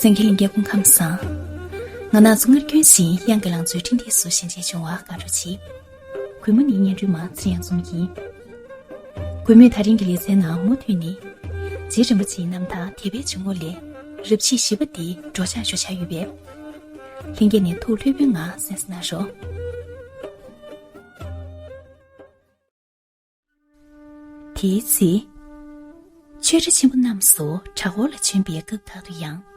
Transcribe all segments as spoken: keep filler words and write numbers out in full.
གཏན་འཁེལ་ལྷན་རྒྱས་སྐུ་ཁམས་བཟང་། ང་ནག་ཚོ་སྔར་རྒྱུན་བཞིན་དབྱངས་ཀྱི་ལང་ཚོའི་འཕྲིན་སྟེགས་སུ་ཞལ་མཇལ་བྱུང་བར་དགའ་སྤྲོ་ཆེ། གུས་མོ་ནི་སྙན་སྒྲོན་མ་ཚེ་རིང་འཛོམས་ཡིན། གུས་མོས་ད་རིང་གི་ལེ་ཚན་ནང་མུ་མཐུད་ནས། རྗེ་རིན་པོ་ཆེའི་རྣམ་ཐར་དད་པའི་ཇུས་འགོད་ལས། རབ་བྱེད་བཞི་པ་འདི་སྒྲོག་སྦྱང་ཞུ་འཆར་ཡོད་པས། ལྷན་རྒྱས་ནས་ཐུགས་ལྷོད་པོའི་ངང་གསན་གཟིགས་གནང་རོགས། དེའི་ཚེ། ཆོས་གྲྭ་ཆེན་པོ་རྣམས་སུ་གྲྭ་སྐོར་ལ་བྱོན་པའི་སྐབས་དག་ཏུ་ཡང་།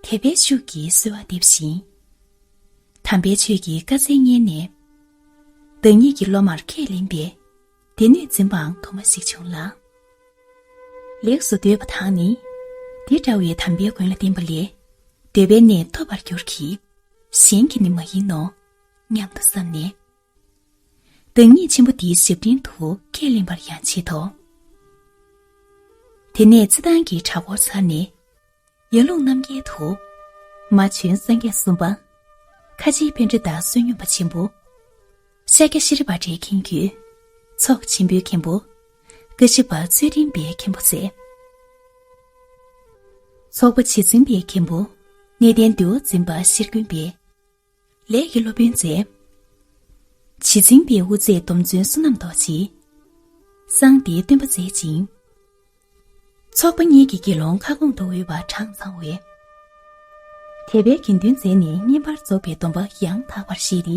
དད་པའི་ཤུགས་ཀྱིས་གསོལ་བ་འདེབས་ཤིང་། དམ་པའི་ཆོས་ཀྱི་བཀའ་སྩལ་ཉན་ནས། བདག་ཉིད་ཀྱི་སློབ་མར་ཁས་ལེན་པའི་སྡེ་སྣོད་འཛིན་པའང་དུ་མ་ཞིག་བྱུང་ལ། ལེགས་སུ་འདོད་པ་དག་ནི། འདི་འདྲ་བའི་དམ་པའི་མགོན་ལ་བསྟེན་པ་ལས། འདོད་པའི་གནས་ཐོབ་པར་འགྱུར་གྱི། གཞན་གྱིས་ནི་མ་ཡིན་ནོ། སྙམ་དུ་བསམས་ནས། བདག་ཉིད་ཆེན་པོ་འདིའི་ཞབས་འབྲིང་དུ་ཁས་ལེན་པར་ཡང་བྱེད་དོ། དེ་ནས་ཚེ་ཐང་གི་གྲྭ་སྐོར་ཚར་ནས། ཡར་ཀླུང་རྣམ་རྒྱལ་དུ། མ་བྱོན་སངས་རྒྱས་གསུམ་པ། ཁ་ཆེའི་པཎྜི་ཏ་བསོད་སྙོམས་པ་ཆེན་པོ། ཤཱཀྱ་ཤྲཱི་བྷ་དྲའི་མཁན་བརྒྱུད། ཚོགས་ཆེན་པོའི་མཁན་པོ། ཀ་ཤི་པ་ཚུལ་ཁྲིམས་པའི་མཁན་པོ་མཛད། ཚོགས་པ་རྗེ་བཙུན་པའི་མཁན་པོ། གནས་བརྟན་འདུལ་བ་འཛིན་པ་ཤེར་མགོན་པའི། ལས་ཀྱི་སློབ་དཔོན་མཛད། རྗེ་བཙུན་པའི་དབུ་མཛད་སྡོམ་བརྩོན་བསོད་ནམས་རྡོ་རྗེ། གསང་བདེའི་སྟོན་པ་མཛད་ཅིང་། ཚོགས་པ་གཉིས་ཀྱི་དགེ་སློང་ཁ་སྐོང་དུ་འོས་པ་གྲངས་ཚང་བས། དད་པའི་དགེ་འདུན་མཛད་ནས་བསྙེན་པར་རྫོགས་པའི་སྡོམ་པ་ཡང་དག་པར་བཞེས་ཏེ།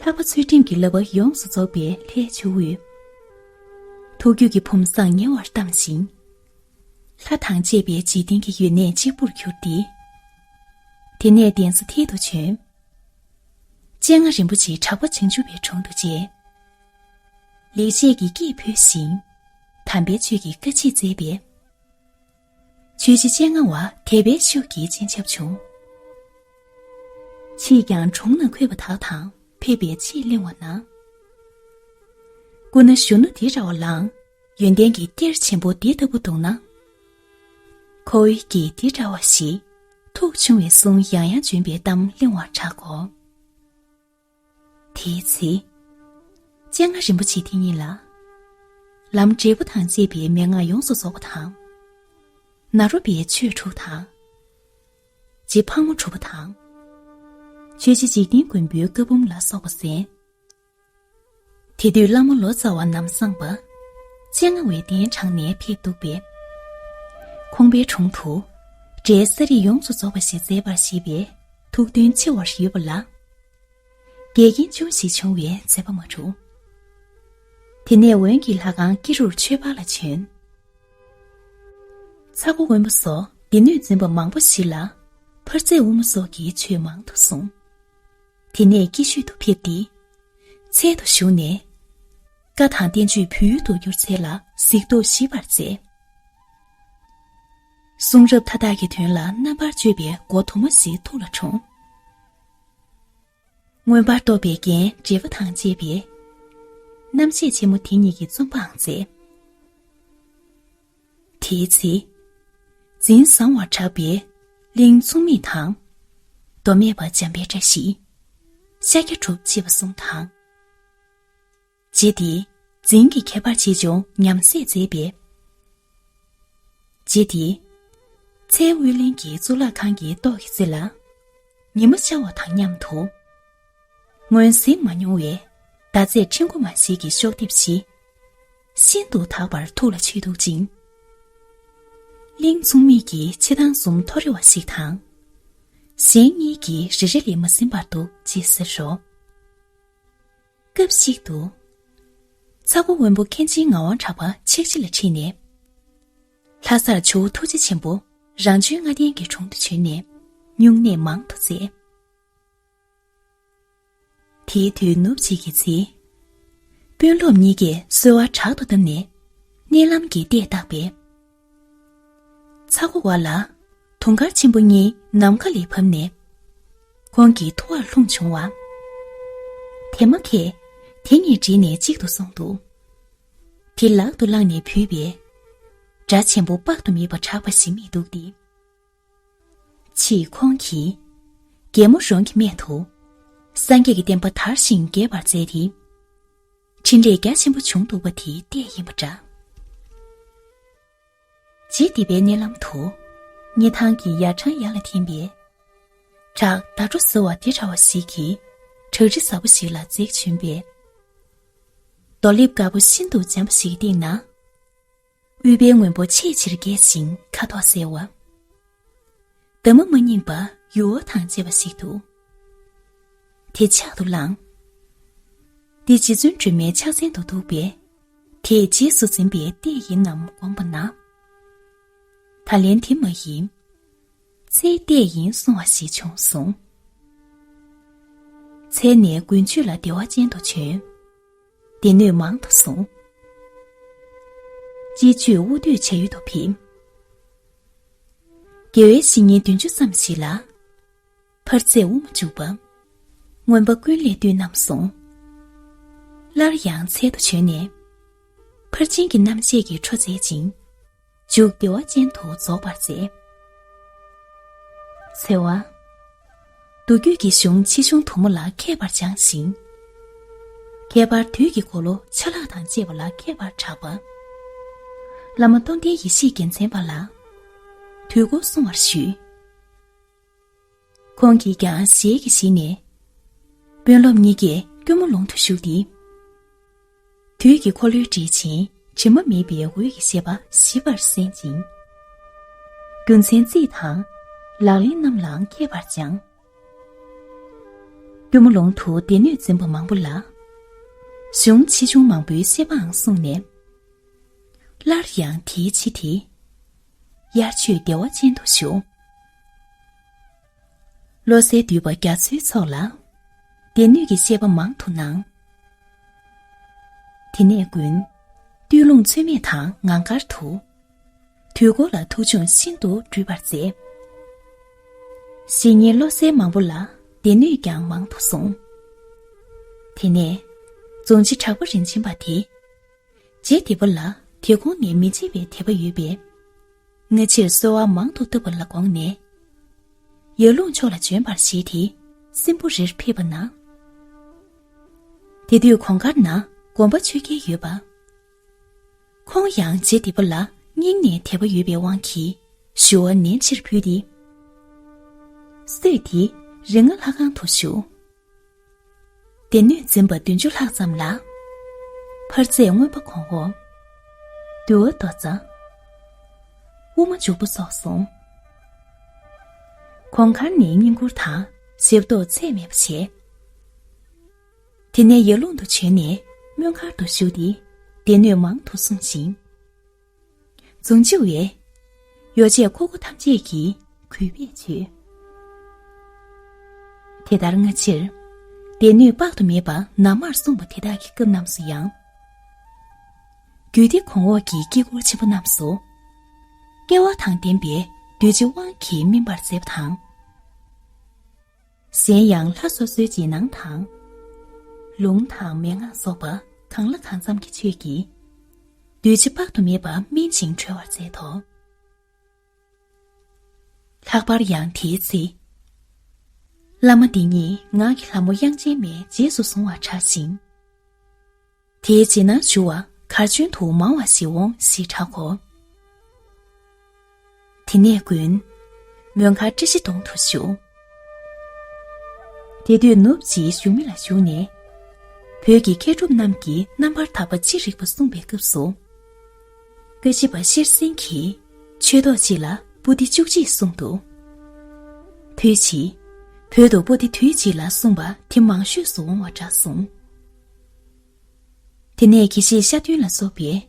ལྷག་པ་ཚུལ་ཁྲིམས་ཀྱི་བསླབ་པ་ཡོངས་སུ་རྫོགས་པའི་ལྷའི་ཇོ་བོས། ཐུགས་རྒྱུད་ཀྱི་བུམ་བཟང་ཉེ་བར་བལྟམས་ཤིང་། ལྷ་དང་བཅས་པའི་འཇིག་རྟེན་གྱི་ཡོན་གནས་གཅིག་པུར་གྱུར་ཏེ། དེ་ནས་གདན་ས་མཐིལ་དུ་བྱོན། སྤྱན་སྔ་རིན་པོ་ཆེའི་གྲགས་པ་བྱང་ཆུབ་པའི་དྲུང་དུ་མཇལ། ལེགས་བཤད་ཀྱི་སྐྱེས་ཕུལ་ཞིང་། དམ་པའི་ཆོས་ཀྱི་བཀའ་མཆིད་མཛད་པས། ཆོས་རྗེ་སྤྱན་སྔ་བ་དད་པའི་ཤུགས་ཀྱིས་སྤྱན་ཆབ་བྱུང་། ཕྱིས་ཀྱང་གྲོང་ན་འཁོད་པ་དག་དང་ཕེབས་པའི་ཆེད་གླེང་བ་ན། སྐུ་ན་གཞོན་ནུ་འདི་འདྲ་བ་ལའང་ཡོན་ཏན་གྱི་གཏེར་ཆེན་པོ་འདི་ལྟ་བུ་འདུག་ན། ཁོ་བོའི་སྐྱེས་འདི་འདྲ་བ་ཞིག་ཐུགས་ཆུང་བའི་གསུང་ཡང་ཡང་བྱོན་པའི་གཏམ་གླེང་བར་གྲག་གོ། དེའི་ཚེ། སྤྱན་སྔ་རིན་པོ་ཆེ་དེ་ཉིད་ལ། ལམ་འབྲས་བུ་དང་བཅས་པའི་མན་ངག་ཡོངས་སུ་རྫོགས་པ་དང་། ནཱ་རོ་པའི་ཆོས་དྲུག་དང་། རྗེ་ཕག་མོ་གྲུ་པ་དང་། ཆོས་རྗེ་འཇིག་རྟེན་མགོན་པོའི་བཀའ་འབུམ་ལ་སོགས་པ་གསན། དེ་དུས་བླ་མ་ལོ་ཙཱ་བ་ནམ་བཟང་པ། སྤྱན་སྔ་བའི་གདན་དྲངས་ནས་ཕེབས་འདུག་པས། ཁོང་པའི་དྲུང་དུ། འབྲས་ས་རིས་ཡོངས་སུ་རྫོགས་པ་ཞིག་མཛད་པར་བཞེད་པས་ཐུགས་འདུན་ཆེ་བར་ཡོད་པ་ལ། འགལ་རྐྱེན་ཅུང་ཞིག་བྱུང་བས་མཛད་པ་མ་གྲུབ། དེ་ནས་འོན་གྱི་ལྷ་ཁང་ཀེ་རུར་ཆོས་འཕགས་ལ་བྱོན། ཚ་སྒོ་དབོན་པོ་སོགས་སྡེ་སྣོད་འཛིན་པ་མང་པོ་ཞིག་ལ་འཕར་རྩེ་དབུ་མ་སོགས་ཀྱི་ཆོས་མང་དུ་གསུངས། དེ་ནས་ཀྱེ་ཤུད་དུ་ཕེབས་ཏེ། ཚལ་དུ་བཞུགས་ནས། བཀའ་དང་བསྟན་བཅོས་བོད་ཡུལ་དུ་བསྒྱུར་ཚུལ་ལ་གཟིགས་རྟོག་ཞིབ་པར་མཛད། གསུང་རབ་མཐའ་དག་གི་དོན་ལ་རྣམ་པར་དཔྱོད་པའི་སྒོ་དུ་མ་ཞིག་ཐུགས་ལ་འཁྲུངས། མངོན་པར་རྟོགས་པའི་རྒྱན་འགྲེལ་པ་དང་བཅས་པའི་རྣམ་བཤད་ཆེན་མོ་དེ་ཉིད་ཀྱི་རྩོམ་པའང་མཛད། དེའི་ཚེ། འཛིན་བཟང་བར་གྲགས་པའི་གླིང་མཚུངས་མེད་དང་། མདོ་སྨད་པ་འཇམ་དཔལ་བཀྲ་ཤིས། ཤཱཀྱ་གྲུབ་ཅེས་པ་གསུམ་དང་། རྗེ་དེས་འཛིན་གྱི་ཁྱད་པར་ཆེ་ཆུང་ཉམས་སད་མཛད་པས། རྗེ་དེས་ཚལ་དབུས་གླིང་གི་གཙུག་ལག་ཁང་གི་ཏོག་གི་རྩེ་ལ་ཉི་མ་ཤར་བ་དང་མཉམ་དུ། སྔོན་གཟིགས་མ་མྱོང་བའི་ཟླ་ཚེས་ཕྲེང་སྒོ་མ་ཞིག་གི་ཤོག་ལྡེབས་ཤིག་ཤིན་ཏུ་དག་པར་ཐུགས་ལ་ཆུད་འདུག་ཅིང་། གླིང་མཚུངས་མེད་ཀྱི་ཕྱེ་ཐང་གསུམ་ཐོ་རེ་བ་ཞིག་དང་། གཞན་གཉིས་ཀྱིས་རེ་རེ་ལས་མ་ཟིན་པར་འདུག་ཅེས་ཟེར་རོ། སྐབས་ཤིག་ཏུ། ཚ་སྒོ་དབོན་པོ་མཁན་ཆེན་ངག་དབང་གྲགས་པ་ཆིག་ཆི་ལ་ཁྲིད་ནས། ལྷ་སར་ཇོ་བོ་ཐུགས་རྗེ་ཆེན་པོ་རང་བྱོན་ལྔ་ལྡན་གྱི་དྲུང་དུ་བྱོན་ནས་སྨྱུང་གནས་མང་དུ་མཛད། དེའི་དུས་ནུབ་ཅིག་གི་ཚེ། དཔོན་སློབ་གཉིས་ཀས་གསོལ་བ་དྲག་ཏུ་བཏབ་ནས་མནལ་ལམ་གྱི་ལྟས་བརྟགས་པས། ཚ་སྒོ་བ་ལ་དུང་དཀར་ཆེན་པོ་གཉིས་ནམ་མཁའ་ལས་བབས་ནས་ཁོང་གི་ཐུ་བར་ལྷུང་བྱུང་བ། དེ་མ་ཁད་དེ་གཉིས་འདྲེས་ནས་གཅིག་ཏུ་སོང་འདུག། དེ་ལག་ཏུ་བླངས་ནས་བུས་པས། སྒྲ་ཆེན་པོ་དཔག་ཏུ་མེད་པ་གྲགས་པ་ཞིག་རྨིས་འདུག་སྟེ། ཕྱིས་ཁོང་གིས་རྒྱལ་མོ་རོང་གི་སྨད་དུ་སངས་རྒྱས་ཀྱི་བསྟན་པ་དར་ཞིང་རྒྱས་པར་མཛད་དེ། འཕྲིན་ལས་རྒྱ་ཆེན་པོ་བྱུང་འདུག་པ་དེའི་ལྟས་ཡིན་པ་འདྲ། རྗེ་འདི་པའི་མནལ་ལམ་དུ། སྙེ་ཐང་གི་ཡར་འཕྲང་ཡར་ལ་འཐེན་པས། བྲག་ཟླ་གྲོ་ཟེར་བ་དེ་འདྲ་བ་ཞིག་གིས་བྲག་རི་ཟབ་པོ་ཞིག་ལ་འཛེགས་བྱོན་པས། རྡོ་ལེབ་དཀར་པོ་ཤིན་ཏུ་འཇམ་པ་ཞིག་གི་སྟེང་ན། དབུས་པའི་སྔོན་པོ་ཆེས་ཆེར་རྒྱས་ཤིང་ཁ་དོག་གསལ་བ། འདབ་མ་མ་རྙིང་པ་ཡུ་བ་དང་བཅས་པ་ཞིག་འདུག། དེ་ཕྱག་ཏུ་བླངས། འདི་རྗེ་བཙུན་སྒྲོལ་མའི་ཕྱག་མཚན་དུ་འདུག་པས། དེས་རྗེས་སུ་འཛིན་པའི་ལྟས་ཡིན་ནམ་དགོངས་པ་ན། ད་ལན་དེ་མ་ཡིན། ཚེའི་ལྟས་ཡིན་གསུང་བ་ཞིག་བྱུང་གསུངས། མཚན་ནས་དགུན་ཆོས་ལ་བདེ་བ་ཅན་དུ་བྱོན། སྡེ་སྣོད་མང་དུ་བཟུང་། སྤྱི་སྤྱོད་དབུ་སྟོད་བྱ་ཡུལ་དུ་ཕེབས། དགེ་བའི་བཤེས་གཉེན་བདུན་ཅུ་ཙམ་ཞིག་ལ། ཕར་ཚད་དབུ་མ་འཇུག་པ། མངོན་པ་ཀུན་ལས་བཏུས་རྣམས་གསུངས། སླར་ཡང་ཚལ་དུ་བྱོན་ནས། ཕར་ཕྱིན་གྱི་རྣམ་བཤད་ཀྱི་འཕྲོ་མཛད་ཅིང་། མཇུག་བདེ་བ་ཅན་དུ་རྫོགས་པར་མཛད། འཚེ་བ། མདོ་རྒྱུད་ཀྱི་གཞུང་ཆེ་ཆུང་དུ་མ་ལ་མཁས་པར་སྦྱངས་ཤིང་། ཁྱད་པར་དུས་ཀྱི་འཁོར་ལོ་ཆ་ལག་དང་བཅས་པ་ལ་མཁས་པར་གྲགས་པ། བླ་མ་རྟོགས་ལྡན་ཡེ་ཤེས་རྒྱལ་མཚན་པ་ལ། དུས་འཁོར་གསུང་བར་ཞུས། ཁོང་གིས་ཀྱང་ཞལ་གྱིས་བཞེས་ནས། དཔོན་སློབ་གཉིས་ཀས་སྐྱོར་མོ་ལུང་དུ་ཞུགས་ཏེ། དུས་ཀྱི་འཁོར་ལོའི་འགྲེལ་ཆེན་དྲི་མ་མེད་པའི་འོད་ཀྱི་བཤད་པ་ཞིབ་པར་གསན་ཅིང་། རྒྱུ་མཚན་རྩིས་དང་ལག་ལེན་རྣམས་ལའང་མཁས་པར་སྦྱངས། སྐྱོར་མོ་ལུང་དུ་སྡེ་སྣོད་འཛིན་པ་མང་པོ་ལ། གཞུང་ཆེ་ཆུང་མང་པོའི་བཤད་པའང་གསུངས་ནས། སླར་ཡང་དེའི་ཕྱི་དེ། དབྱར་ཆོས་བདེ་བ་ཅན་དུ་བཞུགས། བློ་གསལ་འདུས་པ་རྒྱ་མཚོའི་ཚོགས་ལ། སྡེ་སྣོད་ཀྱི་བཤད་པ་མང་དུ་གནང་། དེ་ནས་དགུན། སྟོད་ལུང་ཚོད་མེད་དང་ངང་དཀར་དུ། དུས་འཁོར་ལ་ཐུགས་སྦྱོང་ཤིན་ཏུ་སྤྲུལ་པར་མཛད། བཤེས་གཉེན་བློ་གསལ་མང་པོ་ལ་སྡེ་སྣོད་ཀྱང་མང་དུ་གསུངས། དེ་ནས། རྫོང་སྤྱི་གྲགས་པ་རིན་ཆེན་པ་དེ། རྗེ་འདི་པ་ལ་དེ་གོང་ནས་མི་བརྗེད་པའི་དད་པ་ཡོད་པས། སྔ་ཕྱིར་གསོལ་བ་མང་དུ་བཏབ་པ་ལ་དགོངས་ནས། ཡར་ཀླུང་ཕྱོགས་ལ་བྱོན་པར་བཞེད་དེ་སྲིན་པོ་རིར་ཕེབས་པ་ན། དེ་དུས་གོང་དཀར་ན་དགོན་པ་ཆོས་རྒྱལ་ཡོད་པ། ཁོང་ཡང་རྗེ་འདི་པ་ལ་སྙིང་ནས་དད་པ་ཡོད་པའི་དབང་གིས་ཞུ་བ་ནན་ཆེར་ཕུལ་ཏེ། སྲོད་དེ་རིག་སྔགས་ལྷ་ཁང་དུ་བཞུགས། སྡེ་སྣོད་འཛིན་པ་བདུན་ཅུ་ལྷག་ཙམ་ལ། ཕར་ཚད་མངོན་པ་གོང་འོག། འདུལ་བ་མདོ་རྩ། དབུ་མ་འཇུག་པ་སོགས་གསུངས། གོང་དཀར་ནས་བསྙེན་བཀུར་དང་ཞབས་ཏོག་ཚད་མེད་པ་བྱས། དེ་ནས་ཡར་ཀླུང་དུ་བྱོན་ནས་སྨོན་མཁར་དུ་བཞུགས་ཏེ་སྡེ་སྣོད་མང་དུ་གསུངས་ཤིང་། རྫོང་སྤྱི་བའི་ཡོ་བྱད་མཁོ་དགུ་ཐམས་ཅད་ཀྱིས་གུས་པས་མཆོད། དེ་ལྟར་སྔ་ཕྱིར་སྡེ་སྣོད་དཔག་ཏུ་མེད་པ་ན་མར་གསུངས་པ་དེ་དག་གི་སྐབས་རྣམས་སུ་ཡང་། རྒྱུད་སྡེ་གོང་འོག་གི་དཀྱིལ་འཁོར་ཆེན་པོ་རྣམས་སུ། སྐལ་བ་དང་ལྡན་པའི་གདུལ་བྱའི་དབང་གིས་སྨིན་པར་མཛད་པ་དང་། གཞན་ཡང་ལྷ་སོ་སོའི་རྗེས་གནང་དང་། ལུང་དང་མན་ངག་སོགས་པ་གང་ལ་གང་འཚམ་གྱི་ཆོས་ཀྱིས། གདུལ་བྱ་དཔག་ཏུ་མེད་པ་སྨིན་ཅིང་གྲོལ་བར་མཛད་དོ། ལྷག་པར་ཡང་དེའི་ཚེ། བླ་མ་འདི་ཉིད་ངག་གི་ལྷ་མོ་དབྱངས་ཅན་མས་རྗེས་སུ་བཟུང་བར་གྲགས་ཤིང་། དེའི་རྗེས་གནང་ཞུ་བ་གར་བྱོན་དུ་མང་བ་ཞིག་འོང་ཞེས་གྲག་གོ། དེ་ནས་དགུན། མོན་མཁར་བཀྲ་ཤིས་སྡོང་དུ་བཞུགས། དེ་དུས་ནུབ་ཅིག་བཞུགས་མི་ལ་ཞུགས་ནས། བོད་ཀྱི་མཁས་གྲུབ་རྣམས་ཀྱིས་རྣམ་པར་དག་པ་ཅི་རིགས་པ་གསུངས་པའི་སྐབས་སུ། བཀའ་བཞི་པ་ཤེར་སེང་གིས་ཆོས་ཐོག་གཅིག་ལ་པོ་ཏི་བཅུ་གཅིག་གསུངས་འདུག། དུས་ཕྱིས། བོད་དུ་པོ་ཏི་དུས་གཅིག་ལ་གསུངས་པ་དེ་མང་ཤོས་སུ་འོང་བ་འདྲ་གསུངས། དེ་ནས་དགེ་བཤེས་ཤ་སྟོན་ལ་སོགས་པས།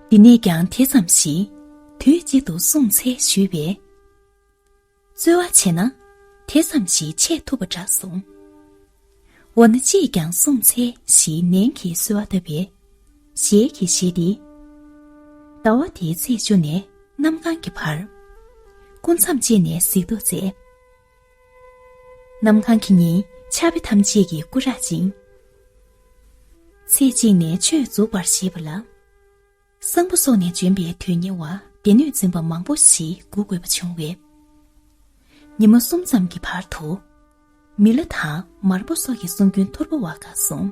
འདི་ནས་ཀྱང་དེ་ཙམ་ཞིག་དུས་གཅིག་ཏུ་གསུངས་འཚལ་ཞུས་པས། རྩོལ་བ་བྱས་ན་དེ་ཙམ་ཞིག་འཆད་ཐུབ་པ་འདྲ་གསུངས། འོ་ན་ཅིས་ཀྱང་གསུངས་འཚལ་ཞེས་ནན་གྱིས་གསོལ་བ་བཏབ་པས། ཞལ་གྱིས་བཞེས་ཏེ། ཟླ་བ་དེའི་ཚེས་བཅུ་ནས་གནམ་གང་གི་བར། སྐུ་མཚམས་བཅད་ནས་གཟིགས་རྟོག་མཛད། གནམ་གང་གི་ཉིན་ཕྱག་དཔེ་ཐམས་ཅད་ཀྱིས་སྐུ་རག་ཅིང་། ཚེས་གཅིག་ནས་ཆོས་རྫོགས་པར་བཞེད་པ་ལ། གསང་ཕུ་སོགས་ནས་བྱོན་པའི་དོན་གཉེར་བ་སྡེ་སྣོད་འཛིན་པ་མང་པོ་ཞིག་སྒུག་དགོས་པ་བྱུང་བས། ཉིན་མོ་གསུམ་ཙམ་གྱི་བར་དུ། མི་ལ་དང་མར་པོ་སོགས་ཀྱི་གསུང་རྒྱུན་ཐོར་བུ་བ་ག་གསུངས།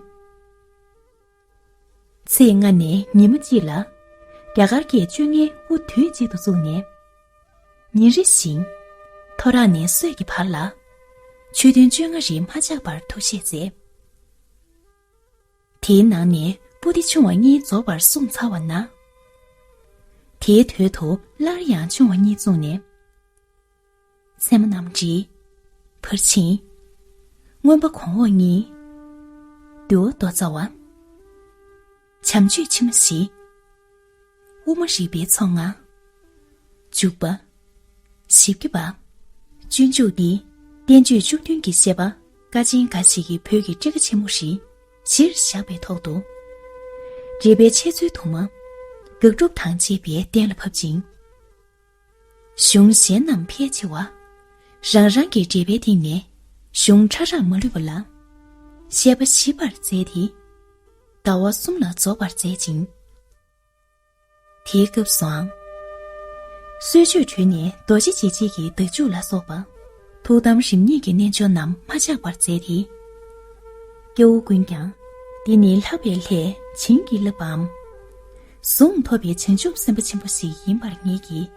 ཚེས་ལྔ་ནས་ཉི་མ་གཅིག་ལ། རྒྱ་གར་གྱི་བཅོ་ལྔའི་དབུ་དུས་གཅིག་ཏུ་བཙུགས་ནས། ཉིན་རེ་བཞིན། ཐོ་རངས་ནས་སྲོད་ཀྱི་བར་ལ། ཆོས་ཐུན་བཅོ་ལྔ་རིང་མ་ཆག་པར་ཐུགས་བཞེས་མཛད། དེའི་ནང་ནས་པོ་ཏི་ཆུང་བ་གཉིས་རྫོགས་པར་གསུངས་ཚར་བ་ན། དེའི་དོད་དུ་སླར་ཡང་ཆུང་བ་གཉིས་བཙུགས་ནས། མཚན་མོ་རྣམས་བྲིས། ཕར་ཕྱིན། མངོན་པ་གོང་འོག་གཉིས། འདུལ་བ་མདོ་རྩ་བ། བྱམས་ཆོས་ཕྱི་མ་བཞི། དབུ་མ་རིག་པའི་ཚོགས་ལྔ། འཇུག་པ། ཞིབ་རྒྱས་པ། སྤྱོད་འཇུག་འདི་བསྟན་བཅོས་བཅུ་བདུན་གྱི་བཤད་པ་ཀ་ཆེན་འགའ་ཞིག་གི་བོད་ཀྱི་ཊཱི་ཀ་ཆེན་མོ་རེ་གཞིར་བཞག་པའི་ཐོག་ཏུ། འགྲེལ་པའི་འཆད་རྩོད་དུ་མ། དགག་སྒྲུབ་དང་བཅས་པས་གཏན་ལ་ཕབ་ཅིང་། གཞུང་གཞན་རྣམས་ཕལ་ཆེ་བ། རང་རང་གི་འགྲེལ་པའི་སྟེང་ནས་གཞུང་ཕྲ་རགས་མ་ལུས་པ་ལ། བཤད་པ་ཞིབ་པར་མཛད་དེ། ཟླ་བ་གསུམ་ལ་རྫོགས་པར་མཛད་ཅིང་། དེའི་སྐབས་སུའང་། གསོལ་མཆོད་གྲོལ་ནས་རྡོ་རྗེ་འཇིགས་བྱེད་ཀྱི་བདག་འཇུག་ལ་སོགས་པ། ཐུགས་དམ་རིམ་གཉིས་ཀྱི་རྣལ་འབྱོར་རྣམས་མ་ཆག་པར་མཛད་དེ། སྐྱེ་བོ་ཀུན་ཀྱང་། འདི་ནི་ལྷག་པའི་ལྷས་བྱིན་གྱིས་བརླབས་པའམ། གཟུངས་ཐོབ་པའི་བྱང་ཆུབ་སེམས་དཔའ་ཆེན་པོ་ཞིག་ཡིན་པར་ངེས་ཀྱིས།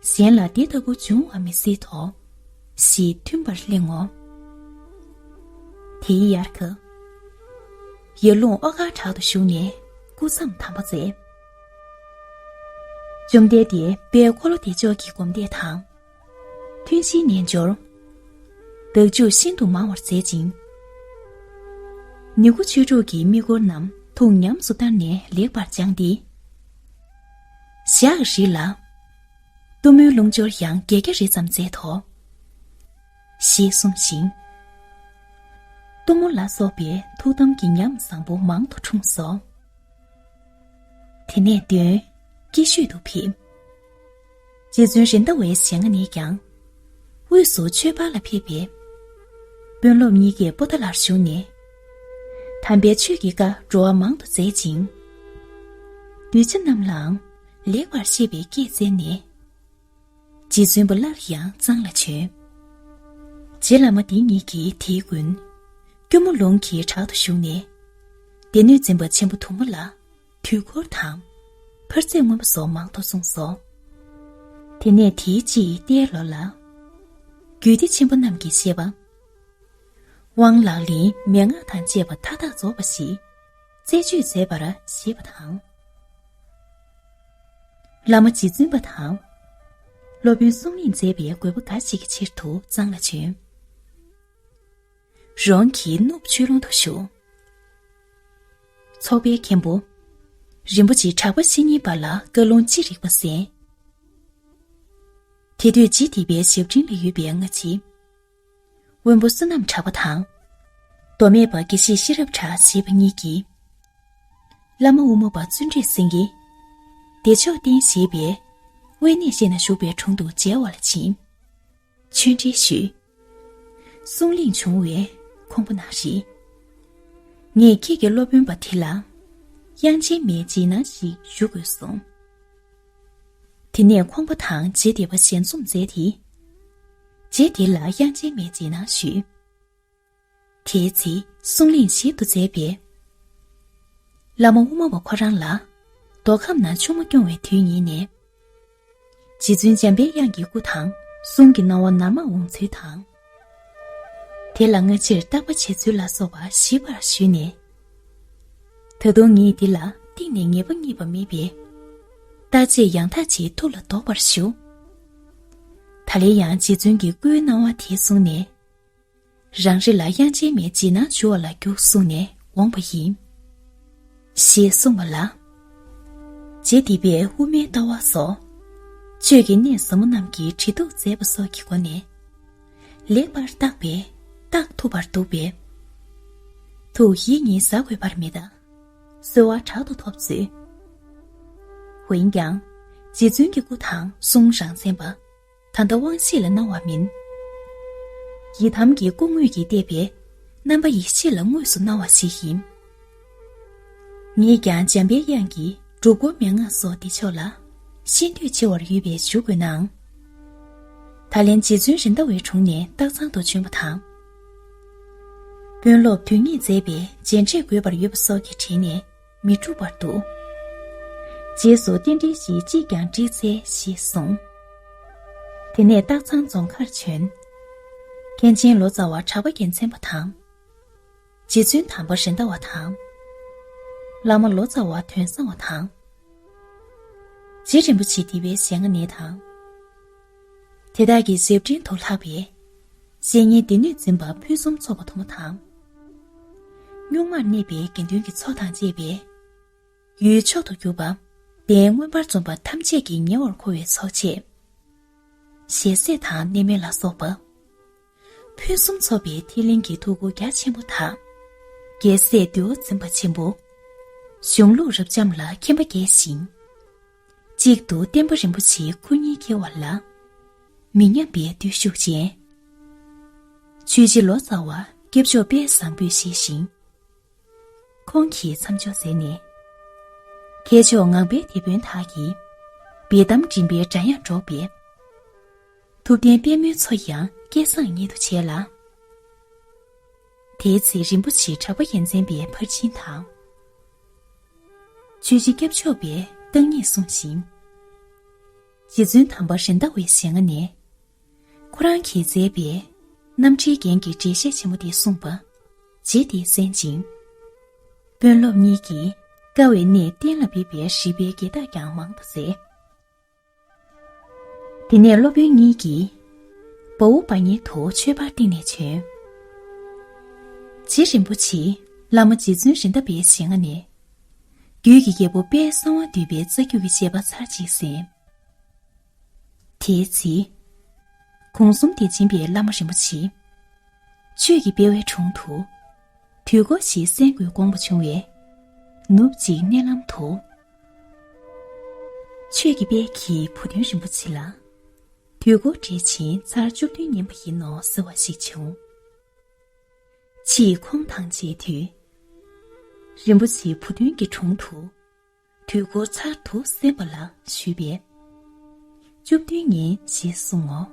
གཞན་ལ་དེ་ལྟ་བུ་འབྱུང་བ་མི་སྲིད་དོ། ཞེས་མཐུན་པར་གླེང་ངོ་། དེའི་དབྱར་ཁ། ཡར་ཀླུང་ཨོ་དཀར་བྲག་ཏུ་བཞུགས་ནས་སྐུ་མཚམས་དམ་པ་མཛད། བཅོམ་ལྡན་འདས་དཔལ་འཁོར་ལོ་བདེ་མཆོག་གི་སྒོམ་བཟླས་དང་། ཐུན་བཞིའི་རྣལ་འབྱོར། བདག་འཇུག་ཤིན་ཏུ་མང་བར་མཛད་ཅིང་། ནུས་ཁུ་ཆོས་དྲུག་གི་དམིགས་སྐོར་རྣམས་ཐུགས་ཉམས་སུ་བསྟར་ནས་ལེགས་པར་སྦྱངས་ཏེ། ཞག་རེ་ལ། གཏུམ་མོའི་རླུང་སྦྱོར་ཡང་བརྒྱད་བརྒྱ་རེ་ཙམ་མཛད་དོ། ཞེས་གསུངས་ཤིང་། གཏུམ་མོ་ལ་སོགས་པའི་ཐུགས་དམ་གྱི་ཉམས་བཟང་པོ་མང་དུ་འཁྲུངས་སོ། དེ་ནས་འདོན། སྐྱིད་ཤོད་དུ་ཕེབས། རྗེ་བཙུན་རེད་མདའ་བའི་ཞལ་སྔ་ནས་ཀྱང་། དབུས་སུ་ཆོས་འཕགས་ལ་ཕེབས་པས། དཔོན་སློབ་གཉིས་ཀས་པོ་ཏཱ་ལར་བཞུགས་ནས། དམ་པའི་ཆོས་ཀྱི་བཀའ་བགྲོ་བ་མང་དུ་མཛད་ཅིང་། གདུལ་བྱ་རྣམས་ལའང་ལེགས་པར་བཤད་པའི་སྐད་བསྩལ་ནས། རྗེ་བཙུན་པོ་སླར་ཡང་གཙང་ལ་བྱོན། རྗེ་བླ་མ་འདི་ཉིད་ཀྱིས་དེའི་མགོན། སྐྱོར་མོ་ལུང་གི་བྲག་ཏུ་བཞུགས་ནས། སྡེ་སྣོད་འཛིན་པ་ཆེན་པོ་དུ་མ་ལ། དུས་འཁོར་དང་། འཕར་ཚད་མངོན་པ་སོགས་མང་དུ་གསུངས་སོ། དེ་ནས་དེའི་ཕྱིའི་ཏའི་ལོ་ལ། རྒྱུད་སྡེ་ཆེན་པོ་རྣམས་ཀྱི་བཤད་པ། དབང་ལག་ལེན་མན་ངག་དང་བཅས་པ་མཐའ་དག་རྫོགས་པ་ཞིག་རྩད་གཅོད་མཛད་པར་བཞེད་པ་དང་། བླ་མ་རྗེ་བཙུན་པ་དང་། སློབ་དཔོན་གསུང་གླེང་མཛད་པའི་དགོས་པ་འགའ་ཞིག་གི་ཕྱིར་དུ་གཙང་ལ་བྱོན། རོང་གི་གནུབས་ཆོས་ལུང་དུ་བཞུགས། ཚོགས་པའི་མཁན་པོ། རིན་པོ་ཆེ་གྲགས་པ་བཤེས་གཉེན་པ་ལ་བཀའ་ལུང་ཅི་རིགས་པ་གསན། དེ་དུས་རྗེ་འདི་པའི་ཞབས་འབྲིང་ལ་ཡོད་པའི་སྔ་ཕྱི། དབོན་པོ་བསོད་ནམས་གྲགས་པ་དང་། མདོ་སྨད་པ་དགེ་བཤེས་ཤེས་རབ་གྲགས་ཞེས་པ་གཉིས་ཀྱིས། བླ་མ་དབུ་མ་པ་བརྩོན་འགྲུས་སེང་གེ། བདེ་མཆོག་བསྟན་ཞེས་པའི། དབེན་གནས་ཤེད་ན་བཞུགས་པའི་དྲུང་དུ་མཇལ་བ་ལ་ཕྱིན། ཆོས་འབྲེལ་ཞུས། གསུང་གླེང་བྱུང་བས་ཁོང་པ་ནང་རེད། ངས་ཁྱེད་ཀྱི་སློབ་དཔོན་པ་དེ་ལ། དབྱངས་ཅན་མའི་རྗེས་གནང་ཞིག་ཞུ་དགོས་གསུངས། དེ་ནས་ཁོང་པ་དང་རྗེ་འདི་པ་ཞལ་འཛོམས་མཛད་དེ། རྗེ་འདི་ལ་དབྱངས་ཅན་མའི་རྗེས་གནང་ཞུས། དེའི་ཚེ་གསུང་གླེང་ཞིབ་ཏུ་མཛད་པས། བླ་མ་དབུ་མ་པ་ཁོ་རང་ལ། མདོ་ཁམས་ན་ཆུང་མ་སྐྱོང་བའི་དུས་ཉིད་ནས། རྗེ་བཙུན་འཇམ་པའི་དབྱངས་ཀྱི་སྐུ་དང་གསུང་གི་སྣང་བ་ནར་མ་འོང་ཚུལ་དང་། དེ་ལ་སྔ་ཕྱིར་བརྟག་པ་བྱེད་ཚུལ་ལ་སོགས་པ་ཞིབ་པར་ཞུས་ནས། ད་དུང་ངས་འདི་ལ་གཏིང་ནས་ངེས་པ་རྙེད་པ་མེད་པས། བརྟག་དཔྱད་ཡང་དག་ཅིག་ཐུགས་ལ་འདོགས་པར་ཞུ། ད་ལན་ཡང་རྗེ་བཙུན་གྱི་སྐུའི་སྣང་བ་དེ་བཟུང་ནས། རང་རེ་ལ་དབྱངས་ཅན་མའི་རྗེས་གནང་ཞུ་བ་ལ་རྒྱུགས་གསུངས་ནས་འོངས་པ་ཡིན། ཞེས་གསུངས་པ་ལ། རྗེ་འདི་པས་དབུ་མའི་ལྟ་བ་སོགས། ཆོས་ཀྱི་གནད་ཟབ་མོ་རྣམས་ཀྱི་དྲི་གཏུགས་མཛད་པ་སོགས་ཀྱི་སྒོ་ནས། ལེགས་པར་བརྟགས་པས་བརྟག་ཐུབ་པར་འདུག་པས། ཐུགས་ཡིད་གཉིས་ཟ་དགོས་པར་མི་གདའ། གསོལ་བ་དྲག་ཏུ་ཐོབ་མཛོད། འོན་ཀྱང་། རྗེ་བཙུན་གྱི་སྐུ་དང་གསུང་རང་མཚན་པ། ད་ལྟ་དབང་ཤེས་ལ་སྣང་བ་མིན། ཡི་དམ་གྱི་སྐུ་དངོས་ཀྱིས་བལྟས་པས་རྣམ་པ་ཡིད་ཤེས་ལ་དངོས་སུ་སྣང་བ་ཞིག་ཡིན། ངས་ཀྱང་འཇམ་པའི་དབྱངས་ཀྱི་སྒྲུབ་སྐོར་མན་ངག་སོགས་འདི་ཕྱོགས་ལ་ཤེས་འདོད་ཆེ་བར་ཡོད་པས་ཞུ་དགོས་ནའང་། ད་ལན་རྗེ་བཙུན་རེད་མདའ་བའི་དྲུང་ནས་སྟག་ཚང་དུ་བྱོན་པ་དང་། དཔོན་སློབ་དོན་གཉེར་མཛད་པས་མཇལ་འཕྲད་དགོས་པར་ཡོད་པ་སོགས་ཀྱི་དྲིས་ནས། མི་འགྲུབ་པར་འདུག་རྗེས་སུ་རྟེན་འབྲེལ་ཞིག་ཅིས་ཀྱང་འགྲིག་འཚལ་ཞེས་གསུངས། དེ་ནས་སྟག་ཚང་རྫོང་ཁར་བྱོན། མཁན་ཆེན་ལོ་ཙཱ་བ་གྲགས་པ་རྒྱལ་མཚན་པ་དང་། རྗེ་བཙུན་དམ་པ་རེད་མདའ་བ་དང་། བླ་མ་ལོ་ཙཱ་བ་དོན་བཟང་བ་དང་། རྗེ་རིན་པོ་ཆེ་འདི་པའི་ཞལ་སྔ་ནས་དང་། དེ་དག་གི་ཞབས་འབྲིང་དུ་ལྷག་པའི་བཤེས་གཉེན་སྡེ་སྣོད་འཛིན་པ་ཕུན་སུམ་ཚོགས་པ་དུ་མ་དང་། གཉུག་མར་གནས་པའི་དགེ་འདུན་གྱི་ཚོགས་དང་བཅས་པའི་ཡུལ་མཆོག་ཏུ་གྱུར་པ། གདན་མངོན་པར་འཛོམས་པ་ཐམས་ཅད་ཀྱིས་ཉེ་བར་མཁོ་བའི་ཚོགས་བཅས། ཞལ་ཟས་དང་གནས་མལ་ལ་སོགས་པ། ཕུན་སུམ་ཚོགས་པའི་ཐིག་ལེ་གི་ཐུགས་ཁུར་རྒྱ་ཆེན་པོ་དག། རྒྱལ་སྲས་འདུལ་བ་འཛིན་པ་ཆེན་པོ། གཞུང་ལུགས་རབ་འབྱམས་ལ་མཁྱེན་པ་རྒྱས་ཤིང་། གཅིག་ཏུ་བསྟན་པ་རིན་པོ་ཆེའི་ཁུར་ཉེར་འཁྱེར་བ་ལ། མི་ཉམས་པའི་བརྟུལ་ཞུགས་ཅན། ཆོས་རྗེ་ལོ་ཙཱ་བ་སྐྱབས་མཆོག་དཔལ་བཟང་པོས་བཞེས་ཤིང་། ཁོང་གིས་མཚམས་སྦྱོར་མཛད་ནས། མཁས་མཆོག་ངང་པའི་དེད་དཔོན་དག་གིས་སྦེལ་ཏམ་མགྲིན་པའི་སྒྲ་དབྱངས་སྒྲོག་པས། ཐུབ་བསྟན་དཔལ་མོའི་མཚོ་ཡང་སྐད་གསང་སྙན་དུ་བྱས་ལ། དེའི་ཚེ་རིན་པོ་ཆེ་གྲགས་པ་རྒྱལ་མཚན་པའི་ཕར་ཕྱིན་དང་། ཆོས་རྗེ་སྐྱབས་མཆོག་པས་བརྟག་གཉིས་གསུངས་ཤིང་། རྗེ་བཙུན་དམ་པ་རེད་མདའ་བའི་ཞལ་སྔ་ནས། ཁོ་རང་གིས་མཛད་པའི་རྣམ་འགྲེལ་རྒྱན་གྱི་འགྲེལ་བཤད་ཆེན་མོ་དེ་གསུངས་པ། རྗེ་དེས་གསན་ཅིང་། དཔོན་སློབ་གཉིས་ཀྱིས་དཀའ་བའི་གནས་གཏན་ལ་ཕེབས་པའི་རིགས་པའི་དགེ་རྟགས་ཀྱང་མང་དུ་མཛད། དེ་ནས་སློབ་དཔོན་གཉིས་ཀྱིས་བའུ་པ་ཉེ་དུ་ཆོས་པར་བཏིང་ནས་བྱོན། རྗེ་རིན་པོ་ཆེས་བླ་མ་རྗེ་བཙུན་རེད་མདའ་བའི་ཞལ་སྔ་ནས། རྒྱུད་ཀྱི་རྒྱལ་པོ་དཔལ་གསང་བ་འདུས་པའི་རྩ་རྒྱུད་ཀྱི་བཤད་པ་ཚར་གཅིག་གསན། དེའི་ཚེ། གུང་གསུམ་དེ་སྦྱིན་པའི་བླ་མ་རིན་པོ་ཆེ། ཆོས་ཀྱི་དཔལ་བའི་དྲུང་དུ། དུས་འཁོར་ཞིག་གསན་དགོས་དགོངས་པ་བྱུང་བས། ནུབ་གཅིག་མནལ་ལམ་དུ། ཆོས་ཀྱི་དཔལ་གྱིས་བུ་སྟོན་རིན་པོ་ཆེ་ལ། དུས་འཁོར་འགྲེལ་ཆེན་ཚར་བཅུ་བདུན་ཉན་པ་ཡིན་ནོ་ཟེར་བ་ཞིག་བྱུང་། ཕྱིས་ཁོང་དང་མཇལ་དུས། རིན་པོ་ཆེའི་བུ་སྟོན་གྱི་དྲུང་དུ། དུས་འཁོར་ཚར་དུ་གསན་པ་ལ་ཞུས་པས། བཅུ་བདུན་ཉན་ཞེས་གསུངས་ངོ་།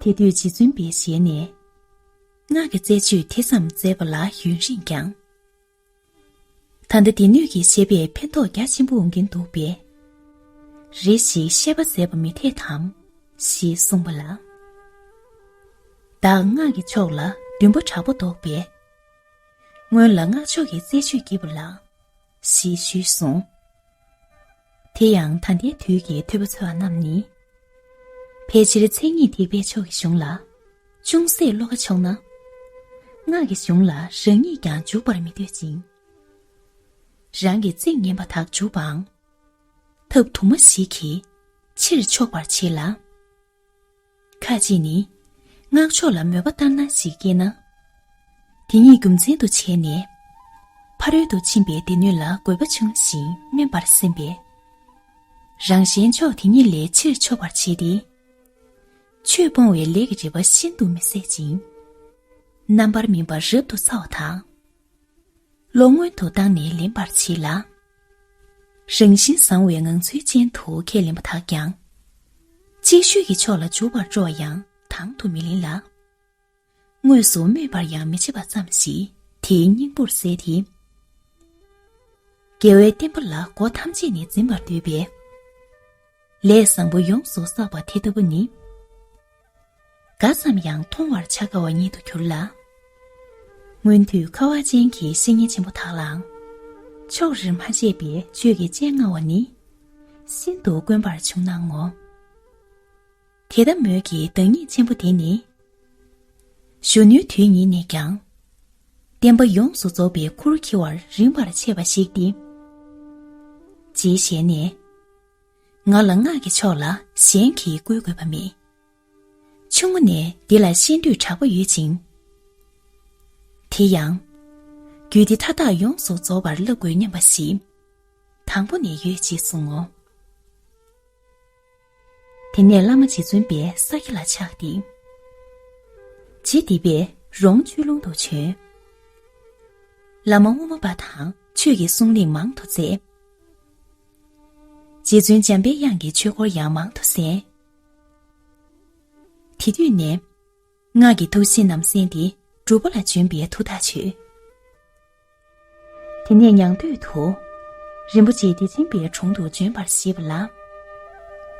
དེ་དུས་རྗེ་བཙུན་པའི་ཞལ་ནས། སྔགས་ཀྱི་རྩད་གཅོད་དེ་ཙམ་མཛད་པ་ལ་ཡུན་རིང་ཀྱང་། ད་ལྟ་སྡེ་སྣོད་ཀྱི་བཤད་པས་ཕན་ཐོགས་རྒྱ་ཆེན་པོ་འོང་གིན་འདུག་པས། རེ་ཞིག་བཤད་པ་མཛད་པ་མི་འཐད་དམ། ཞེས་གསུངས་པ་ལ། བདག་སྔགས་ཀྱི་ཕྱོགས་ལ་འདུན་པ་དྲག་པོ་འདུག་པས། སྔོན་ལ་སྔགས་ཕྱོགས་ཀྱི་རྩད་གཅོད་བགྱིས་པ་ལགས། ཞེས་ཞུས་སོང་། དེ་ཡང་ད་ལྟའི་དུས་ཀྱི་ཐོས་པ་འཚོལ་བ་རྣམས་ནི། ཕལ་ཆེར་མཚན་ཉིད་ཐེག་པའི་ཕྱོགས་ཀྱི་གཞུང་ལ། ཅུང་ཟད་བློ་ཁ་ཕྱོགས་ན། སྔགས་ཀྱི་གཞུང་ལ་རང་ཉིད་ཀྱང་འཇུག་པར་མི་འདོད་ཅིང་། རང་གི་རྩིས་ངན་པ་དག་འཇུག་པའང་། ཐབས་དུ་མ་ཞིག་གིས་ཕྱིར་ཕྱོགས་པར་བྱེད་ལ། ཁ་ཅིག་ནི། སྔགས་ཕྱོགས་ལ་མོས་པ་ལྟར་སྣང་ཞིག་སྐྱེས་ན། དེ་ཉིད་རྒྱུ་མཚན་དུ་བྱས་ནས། ཕ་རོལ་ཏུ་ཕྱིན་པའི་སྡེ་སྣོད་ལ་དགོས་པ་ཆུང་ཞིང་དམན་པར་སེམས་པས། རང་གཞན་ཕྱོགས་དེ་ཉིད་ལས་ཕྱིར་ཕྱོགས་པར་བྱེད་དེ། ཆོས་སྤོང་བའི་ལས་ཀྱི་རིགས་པ་ཤིན་ཏུ་མི་གསལ་ཅིང་། རྣམ་པར་སྨིན་པ་རབ་ཏུ་ཚ་བ་དང་། བློ་སྔོན་དུ་བཏང་ནས་ལེན་པར་བྱེད་ལ། རང་བཞིན་བཟང་བའི་ངང་ཚུལ་ཅན་དུ་ཁས་ལེན་པ་དག་ཀྱང་། ཅིག་ཤོས་ཀྱི་ཕྱོགས་ལ་འཇུག་པར་སྤྲོ་བ་ཡང་དང་དུ་མི་ལེན་ལ། དངོས་སུ་སྨོད་པར་ཡང་མི་བྱེད་པ་ཙམ་ཞིག་དེའི་སྙིང་པོར་གསལ་ཏེ། རྒྱལ་བའི་བསྟན་པ་ལ་སྒོ་ཐམས་ཅད་ནས་འཛིན་པར་འདོད་པས། ལས་བཟང་པོ་ཡོངས་སུ་བསགས་པ་དེ་ལྟ་བུ་ནི། ག་ཙམ་ཡང་མཐོང་བར་བྱ་དཀའ་བ་ཉིད་དུ་གྱུར་ལ། སྔོན་དུས་ཁ་བ་ཅན་གྱི་བཤེས་གཉེན་ཆེན་པོ་དག་ལའང་། ཕྱོགས་རིས་མ་ཕྱེད་པའི་ཆོས་ཀྱི་སྤྱན་མངའ་བ་ནི། ཤིན་ཏུ་དཀོན་པར་བྱུང་སྣང་ངོ་། དེ་ལྟ་མོད་ཀྱི་བདག་ཉིད་ཆེན་པོ་དེ་ནི། གཞོན་ནུའི་དུས་ཉིད་ནས་ཀྱང་། བསྟན་པ་ཡོངས་སུ་རྫོགས་པའི་ཁུར་འཁྱེར་བར་རིམ་པར་ཆད་པ་ཞིག་སྟེ། ཅེས་ཞལ་ནས། ང་ལ་སྔགས་ཀྱི་ཕྱོགས་ལ་གཞན་གྱིས་བསྐུལ་དགོས་པ་མེད། ཆུང་ངུ་ནས་འདི་ལ་ཤེས་འདོད་དྲག་པོ་ཡོད་ཅིང་། དེ་ཡང་། རྒྱུད་སྡེ་མཐའ་དག་ཡོངས་སུ་རྫོགས་པར་བསླབ་དགོས་སྙམ་པ་ཞིག་དང་པོ་ནས་ཡོད་ཅེས་གསུངས་ངོ་། དེ་ནས་བླ་མ་རྗེ་བཙུན་པས་ས་སྐྱ་ལ་ཆགས་ཏེ། རྗེ་འདི་པས་རོང་ཆོས་ལུང་དུ་བྱོན། བླ་མ་དབུ་མ་པ་དང་ཆོས་ཀྱི་གསུང་གླེང་མང་དུ་མཛད། རྗེ་བཙུན་འཇམ་པའི་དབྱངས་ཀྱི་ཆོས་སྐོར་ཡང་མང་དུ་གསན། དེ་དུས་ནས། སྔགས་ཀྱི་ཐུགས་བཞེད་རྣམས་གསན་ཏེ་སྒྲུབ་པ་ལ་འབྱོན་པའི་མཐུ་ཐག་ཆོད། དེ་ནས་ཉང་སྟོད་དུ། རིན་པོ་ཆེ་བདེ་ཆེན་པའི་དྲུང་དུ་བྱོན་པར་བཞེད་པ་ལ།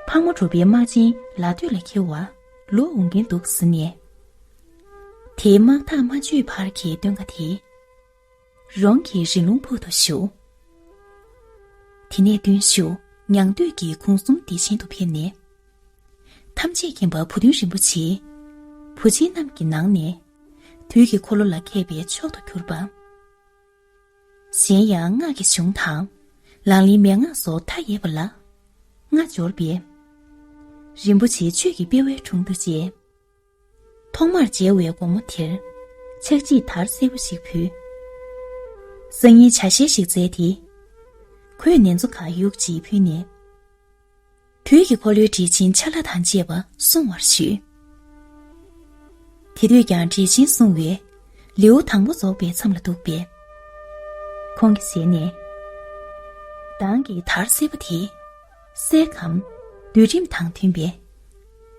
ཕག་མོ་གྲུ་པའི་དམག་ཆེན་ལ་སྟོད་ལ་འཁེལ་བ་ལོག་འོང་གིན་འདུག་ཟེར་ནས། དེའི་དམག་ཐག་མ་ཆོད་བར་གྱི་སྟོན་ཁ་དེ། རོང་གི་རི་ལུང་ཕུག་ཏུ་བཞུགས། དེ་ནས་བརྟན་བཞུགས་མྱང་སྟོད་ཀྱི་ཁོངས་གསུམ་བདེ་ཆེན་དུ་ཕེབས་ནས། ཐམས་ཅད་མཁྱེན་པ་བུ་སྟོན་རིན་པོ་ཆེ་བུ་ཆེན་རྣམས་ཀྱི་ནང་ནས་དུས་ཀྱི་འཁོར་ལོ་ལ་མཁས་པའི་མཆོག་ཏུ་གྱུར་པ། གཞན་ཡང་སྔགས་ཀྱི་གཞུང་དང་ལག་ལེན་མན་ངག་སོགས་མཐའ་ཡས་པ་ལ་སྔ་འབྱོར་པས། རིན་པོ་ཆེ་ཆོས་ཀྱི་དཔལ་བའི་དྲུང་དུ་བཅར། ཐོག་མར་མཇལ་བའི་དགོང་མོ་དེར་ཕྱག་ཕྱིད་དར་སེར་པོ་ཞིག་ཕུལ། སང་ཉིན་ཇ་ཤེལ་ཞིག་བཙལ་ཏེ། ཁོས་ནེ་ཙོ་ཁ་ཡུག་ཅིག་ཕུལ་ནས། དུས་ཀྱི་འཁོར་ལོའི་འགྲེལ་ཆེན་ཆ་ལག་དང་བཅས་པ་གསུང་བར་ཞུས། དེ་དུས་ཀྱང་འགྲེལ་ཆེན་གསུང་བའི་ལེའུ་དང་པོ་རྫོགས་པའི་མཚམས་ལ་འདུག་པས། ཁོང་གི་ཞལ་ནས། མདང་གི་དར་སེར་པོ་དེ། སའི་ཁམས་སྡུད་རིམ་དང་མཐུན་པའི་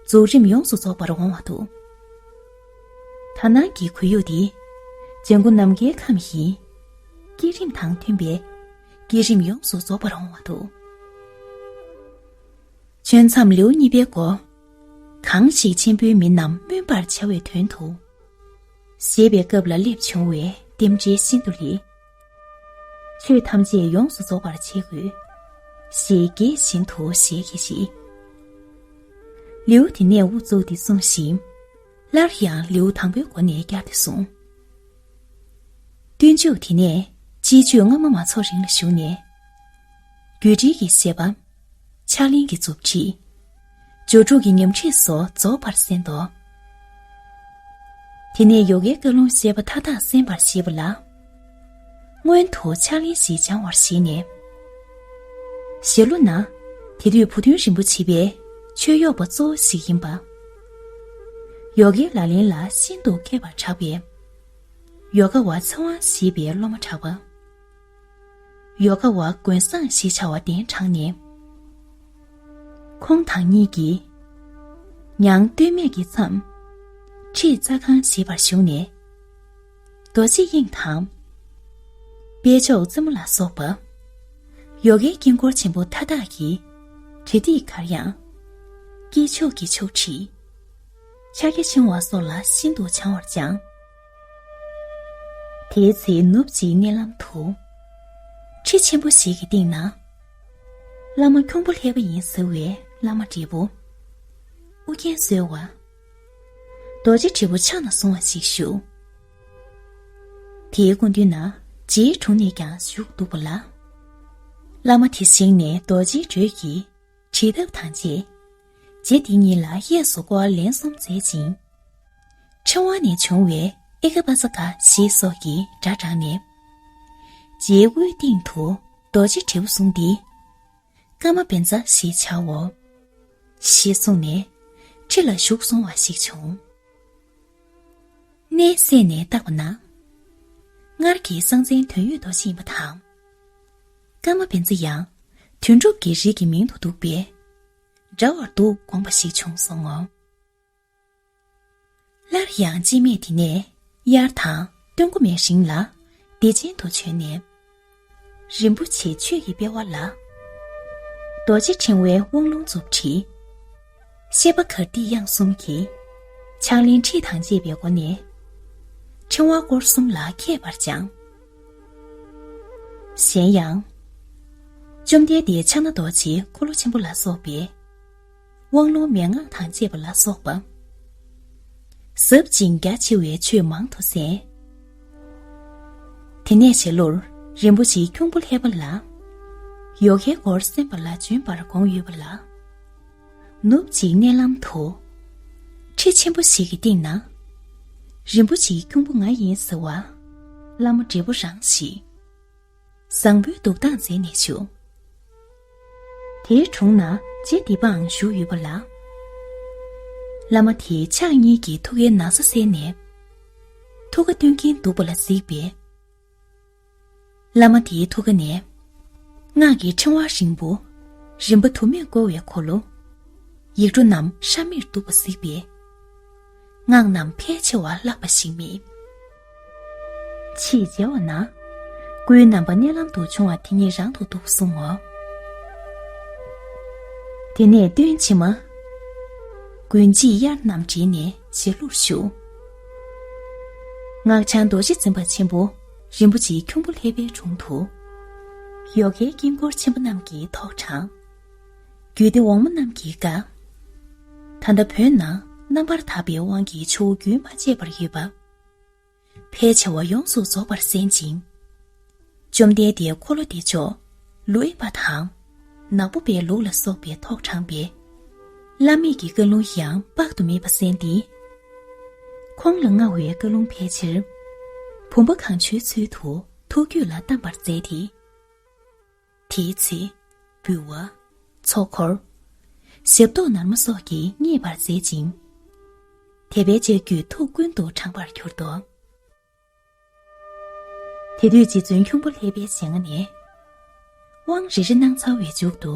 རྫོགས་རིམ་ཡོངས་སུ་རྫོགས་པར་འོང་བ་འདུག། ད་ནང་གི་ཁོར་ཡུག་འདི་ལྗང་གུ་ནམ་མཁའི་ཁམས་ཡིན། བསྐྱེད་རིམ་དང་མཐུན་པའི་བསྐྱེད་རིམ་ཡོངས་སུ་རྫོགས་པར་འོང་བ་འདུག། བྱོན་མཚམས་ལེའུ་གཉིས་པའི་མགོ། གང་ཞིག་ཆེན་པོའི་མི་རྣམས་སྨོན་པར་བྱ་བའི་དོན་དུ། ཞེས་པའི་སྐབས་ལ་སླེབས་བྱུང་བའི་རྟེན་འབྲེལ་ཤིན་ཏུ་ལེགས། ཆོས་ཐམས་ཅད་ཡོངས་སུ་རྫོགས་པར་བྱེད་དགོས། ཞེས་དགྱེས་བཞིན་དུ་ཞལ་གྱིས་བཞེས། ལེའུ་དེ་ནས་དབུ་བཙུགས་ཏེ་གསུངས་ཤིང་། སླར་ཡང་ལེའུ་དང་པོའི་སྒོ་ནས་བསྐྱར་ཏེ་གསུངས། སྟོན་མཇུག་དེ་ནས་སྤྱིའི་ཆོས་སྔ་མ་མ་ཚོགས་རིང་ལ་བཞུགས་ནས། རྒྱུད་འགྲེལ་གྱི་བཤད་པ། ཕྱག་ལེན་གྱི་མཛུབ་ཁྲིད། སྦྱོར་དྲུག་གི་ཉམས་ཁྲིད་སོགས་རྫོགས་པར་གསན་ཏོ། དེ་ནས་ཡོ་གའི་བཀའ་ལུང་བཤད་པ་མཐའ་དག་གསན་པར་བྱེད་པ་ལ། སྔོན་དུ་ཕྱག་ལེན་ཞིག་སྦྱང་བར་བྱས་ནས། ཞལ་ལུ་ན། དེ་དུས་བུ་སྟོན་རིན་པོ་ཆེ་བའི་ཆོས་གཡོག་པ་གཙོ་བོ་ཞིག་ཡིན་པ། ཡོ་གའི་ལག་ལེན་ལ་ཤིན་ཏུ་མཁས་པར་གྲགས་པའི། ཡོ་ག་བ་ཚེ་དབང་ཞེས་པའི་སློབ་མ་གྲགས་པ། ཡོ་ག་བ་མགོན་བཟང་ཞེས་བྱ་བ་གདན་དྲངས་ནས། ཁོང་དང་གཉིས་ཀྱིས། ཉང་སྟོད་སྨད་ཀྱི་མཚམས། ཁྲིད་རྩ་ཁང་ཞེས་པར་ཞུགས་ནས། རྡོ་རྗེ་དབྱིངས་དང་། དཔལ་མཆོག་རྩེ་མོ་ལ་སོགས་པ། ཡོ་གའི་དཀྱིལ་འཁོར་ཆེན་པོ་མཐའ་དག་གི། འབྲི་སྟེགས་གར་ཡང་། དཀྱིལ་ཆོག་གི་ཆོག་ཁྲིད། ཕྱག་རྒྱ་ཆེན་བ་སོགས་ལ་ཤིན་ཏུ་བྱང་བར་སྦྱངས། དེའི་ཚེ་ནུབ་ཅིག་མནལ་ལམ་དུ། ཁྲི་ཆེན་པོ་ཞིག་གི་སྟེང་ན། བླ་མ་ཁྱུང་པོ་ལྷས་པ་ཡིན་ཟེར་བའི་བླ་མ་བགྲེས་པོ། ཨུ་རྒྱན་གསོལ་བ། རྡོ་རྗེ་དྲིལ་བུ་ཕྱག་ན་བཟུང་བ་ཞིག་བཞུགས། དེའི་སྐུ་མདུན་ན་རྗེའི་དྲུང་ནས་ཀྱང་བཞུགས་འདུག་པ་ལ། བླ་མ་དེ་བཞེངས་ནས་རྡོ་རྗེའི་འགྲོས་ཀྱིས་བྲིས་ཐབས་དང་བཅས། རྗེ་འདི་ཉིད་ལ་གཡས་སུ་བསྐོར་བ་ལན་གསུམ་མཛད་ཅིང་། ཕྲེང་བ་ནས་བྱུང་བའི་ཨེ་ཀ་པ་ཙ་ཀ་ཞེས་སོགས་ཀྱི་སྒྲ་བསྒྲགས་ནས། རྗེའི་དབུའི་སྟེང་དུ་རྡོ་རྗེ་དྲིལ་བུ་བཟུང་སྟེ། ཀ་མ་བཛྲ་ཞེས་བྱའོ། ཞེས་གསུངས་ནས་ཁྲི་ལ་བཞུགས་སོང་བ་ཞིག་བྱུང་། གནས་བསྲེས་ནས་བརྟགས་པ་ན། སྔར་གྱི་གསང་མཚན་དོན་ཡོད་རྡོ་རྗེ་ཡིན་པ་དང་། ཀ་མ་བཛྲ་ཡང་དོན་གྲུབ་ཀྱི་རིགས་ཀྱི་མིང་དུ་འདུག་པས། འདྲ་བར་འདུག་དགོངས་པ་ཞིག་བྱུང་སོང་ངོ་། སླར་ཡང་སྤྱི་སྨད་དེ་ནས་དབྱར་དང་སྟོན་འགོ་མའི་རིང་ལ་བདེ་ཆེན་དུ་བྱོན་ནས། རིན་པོ་ཆེ་ཆོས་ཀྱི་དཔལ་བ་ལ། རྡོ་རྗེ་ཕྲེང་བའི་དབང་ལུང་མཛུབ་ཁྲིད། བཤད་པ་གར་སྟེགས་དབྱངས་གསུམ་གྱི་ཕྱག་ལེན་ཁྲིད་དང་བཅས་པའི་སྒོ་ནས། ཕྲེང་བ་སྐོར་གསུམ་ལ་མཁས་པར་སྦྱངས། གཞན་ཡང་། བཅོམ་ལྡན་འདས་ཕྱག་ན་རྡོ་རྗེའི་འཁོར་ལོ་ཆེན་པོ་ལ་སོགས་པའི་དབང་ལུང་མན་ངག་དང་བཅས་པ་ལ་སོགས་པ། ཟབ་ཅིང་རྒྱ་ཆེ་བའི་ཆོས་མང་དུ་གསན། དེ་ནས་ཞལ་ལུར་རིན་པོ་ཆེའི་ཁྱུང་པོ་ལྷས་པ་ལ། ཡོ་གའི་སྐོར་གསན་པ་ལ་བྱོན་པར་དགོངས་ཡོད་པ་ལ། ནུབ་ཅིག་མནལ་ལམ་དུ། ཁྲི་ཆེན་པོ་ཞིག་གི་སྟེང་ན། རིན་པོ་ཆེའི་ཁྱུང་པོ་ང་ཡིན་ཟེར་བ། བླ་མ་བགྲེས་པོ་རང་ཞིག་བཟང་པོའི་འདུག་སྟངས་མཛད་ནས་བཞུགས། དེའི་དྲུང་ན་རྗེ་འདི་པའང་བཞུགས་ཡོད་པ་ལ། བླ་མ་དེས་ཕྱག་གཉིས་ཀྱིས་ཐུགས་ཀའི་ན་བཟའ་བསལ་ནས། ཐུགས་ཀ་སྟོན་གྱིན་འདུག་པ་ལ་གཟིགས་པས། བླ་མ་དེའི་ཐུགས་ཀ་ནས། སྔགས་ཀྱི་ཕྲེང་བ་རིང་པོ། རིམ་པ་དུ་མས་བསྐོར་བའི་འཁོར་ལོ། ཡིག་འབྲུ་རྣམས་ཧྲ་མེར་གཏུབས་པ་གཟིགས་པས། སྔགས་རྣམས་ཕལ་ཆེ་བ་བཀླགས་པ་ཞིག་མེད། ཕྱིས་མཇལ་བ་ན། སྐུའི་རྣམ་པ་མནལ་ལམ་དུ་བྱུང་བ་དེ་ཉིད་རང་དུ་འདུག་གསུང་ངོ་། དེ་ནས་སྟོན་ཕྱི་མ། དགུན་དཔྱིད་དབྱར་རྣམས་བྲིས་ནས་བྱེ་ལུགས་བཞུགས། སྔགས་འཆང་རྡོ་རྗེ་འཛིན་པ་ཆེན་པོ་རིན་པོ་ཆེའི་ཁྱུང་པོ་ལྷས་པའི་དྲུང་དུ། ཡོ་གའི་དཀྱིལ་འཁོར་ཆེན་པོ་རྣམས་ཀྱིས་ཐོག་དྲངས། རྒྱུད་སྡེ་འོག་མ་རྣམས་ཀྱིས་དགའ། ད་ལྟ་བོད་ན་རྣམ་པར་དག་པའི་དབང་གིས་ཇོ་བོ་རྒྱུན་མ་ཆད་པར་ཡོད་པ། ཕལ་ཆེ་བ་ཡོངས་སུ་རྫོགས་པར་གསན་ཅིང་། བཅོམ་ལྡན་འདས་འཁོར་ལོ་བདེ་མཆོག་ལུས་འོད་དཔལ་དང་། ནག་པོ་པའི་ལུགས་ལ་སོགས་པའི་ཐོག་དྲངས་པས། བླ་མེད་ཀྱི་བཀའ་ལུང་ཡང་དཔག་ཏུ་མེད་པ་གསན་ཏེ། ཁོང་ལ་མངའ་བའི་བཀའ་ལུང་ཕལ་ཆེར། བུམ་པ་གང་བྱོའི་ཚུལ་དུ་ཐུགས་རྒྱུད་ལ་གཏམས་པར་མཛད་དེ། དེའི་ཚེ། འབུལ་བ། ཚོགས་འཁོར། ཞབས་ཏོག་ནར་མ་སོགས་ཀྱིས་མཉེས་པར་མཛད་ཅིང་། དད་པས་ལྕགས་ཀྱུས་ཐུགས་ཀུན་ཏུ་དྲངས་པར་གྱུར་ཏོ། དེ་དུས་རྗེ་བཙུན་ཁྱུང་པོ་ལྷས་པའི་ཞལ་སྔ་ནས། དབང་རེ་རེ་གནང་ཚར་བའི་མཇུག་ཏུ།